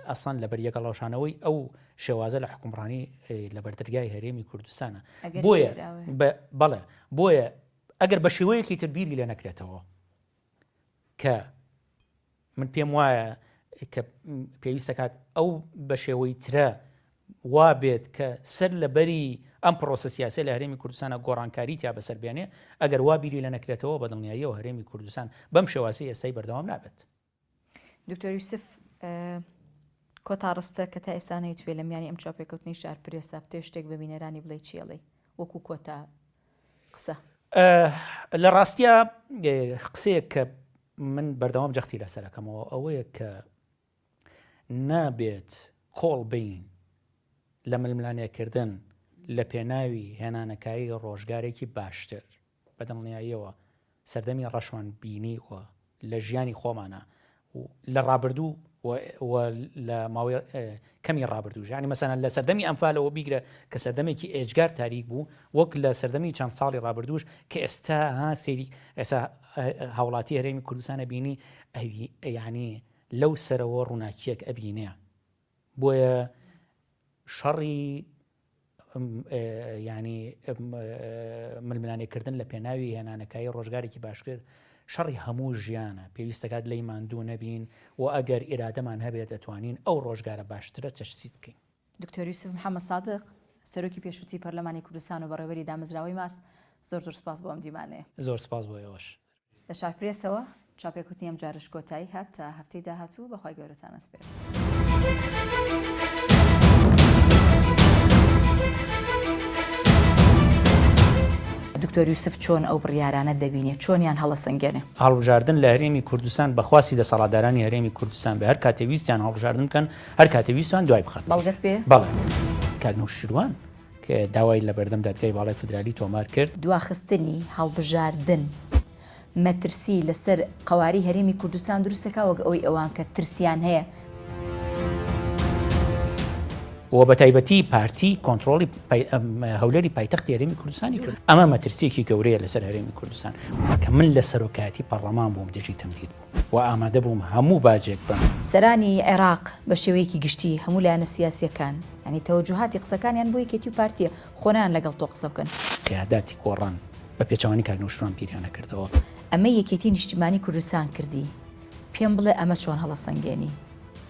ئەسڵەن لەبەر یەکەڵەوشانەوەی ئەو شێوازە لە حکومڕانی لە بەردەرگای هەرێمی کوردستانە بۆیە بەڵێ بۆیە ئەگەر بە شێوەیەکی تر بیری لێ نەکرێتەوە کە من پێم وایە کە پێویست دەکات ئەو بە شێوەی ترە وا بێت کە سەر لە بەری ئەم پرۆسە سیاسە لە هەرێمی کوردستانە گۆڕانکاری تیا بەسەر بێنێ ئەگەر وا بیری لە نەکرێتەوە بە دڵنیاییەوە هەرێمی کوردستان بەم شێوازی ئێستای بەردەوام نابێت. دکتۆر یوسف کۆتا ڕستە کە تا ئێستا نەیتوێ لە میانی ئەم چاوپێکەوتنەی شار پرێسا بتێ شتێک بە بینەرانی بڵێ چی ئەڵێی وەکو کۆتا قسە؟ لە ڕاستیا قسەیەک کە من بەردەوام جەختی لەسەرەکەمەوە ئەوەیە کە نابێت کۆڵ بین لە ململانێکردن لە پێناوی هێنانەکایی ڕۆژگارێکی باشتر بە دڵنیاییەوە سەردەمی ڕەشمان بینیوە لە ژیانی خۆمانا و لە ڕابردوو و لە ماوەی کەمی ڕابردوو یانی مەسەلەن لە سەردەمی ئەنفالەوە بیگرە کە سەردەمێکی ئێجگار تاریک بوو وەک لە سەردەمی چەند ساڵی ڕابردووش کە ئێستا ها سێری ئێستا هاوڵاتی هەرێمی کوردستانە بینی ئەوی یعنی لەو سەرەوە ڕووناکیەک ئەبینێ بۆیە شەڕی یانی ململانێکردن لە پێناوی هێنانەکایی ڕۆژگارێکی باشتر شەڕی هەموو ژیانە پێویستەکات لێی ماندوو نەبین و ئەگەر ئیرادەمان هەبێت دەتوانین ئەو ڕۆژگارە باشترە تەجسید بکەین. دکتۆر یوسف محەمەد سادق، سەرۆکی پێشووتری پەرلەمانی کوردستان و بەڕێوەبەری دامەزراوەی ماس، زۆر زۆر سوپاس بۆ ئەم دیمانەیە. زۆر سوپاس بۆ ئێوەش. لە شارپرێسەوە چاوپێکەوتنی ئەمجارەش کۆتایی هات تا هەفتەی داهاتوو بە خوای گەورەتان ئەسپێرم. دکتۆر یوسف چۆن ئەو بڕیارانە دەبینێ چۆنیان هەڵەسەنگێنێ؟ هەڵبژاردن لە هەرێمی کوردستان بە خواستی دەسەڵاتدارانی هەرێمی کوردستان بێ هەر کاتێ ویستیان هەڵبژاردن بکەن هەر کاتێ ویستیان دوای بخەن. بەڵگەت پێیە؟ بەڵێ کاک نەوشیروان کە داوای لە بەردەم دادگای باڵای فیدرالی تۆمار کرد. دواخستنی هەڵبژاردن مەترسی لەسەر قەوارەی هەرێمی کوردستان دروست دەکات وەک ئەوەی ئەوان کە ترسیان هەیە. و بە تایبەتی پارتی کۆنترۆڵی هەولێری پایتەختی هەرێمی کوردستانی کرد. ئەمە مەترسییەکی گەورەیە لەسەر هەرێمی کوردستان. کە من لە سەرۆکایەتی پەڕڵەمان بووم دژی تەمدید بووم. و ئامادە بووم هەموو باجێک بەم. سەرانی عێراق بە شێوەیەکی گشتی هەموو لایەنە سیاسییەکان یانی تەوەجوهاتی قسەکانیان بۆ یەکێتی و پارتییە خۆ نایەن لەگەڵ تۆ قسە بکەن. قیاداتی گۆڕان بە پێچەوانەی کاک نەوشیروان بیریان نەکردەوە. ئەمەی یەکێتی نیشتیمانی کوردستان کردی پێم بڵێ ئەمە چۆن هەڵەسەنگێنی؟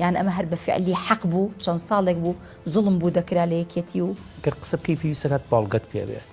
یان ئەمە هەر بە فعلی حەق بوو چەند ساڵێک بوو زوڵم بوو دەکرا لە یەکێتی و. گەر قسە بکەی پێویستەکات بەڵگەت پێ بێت.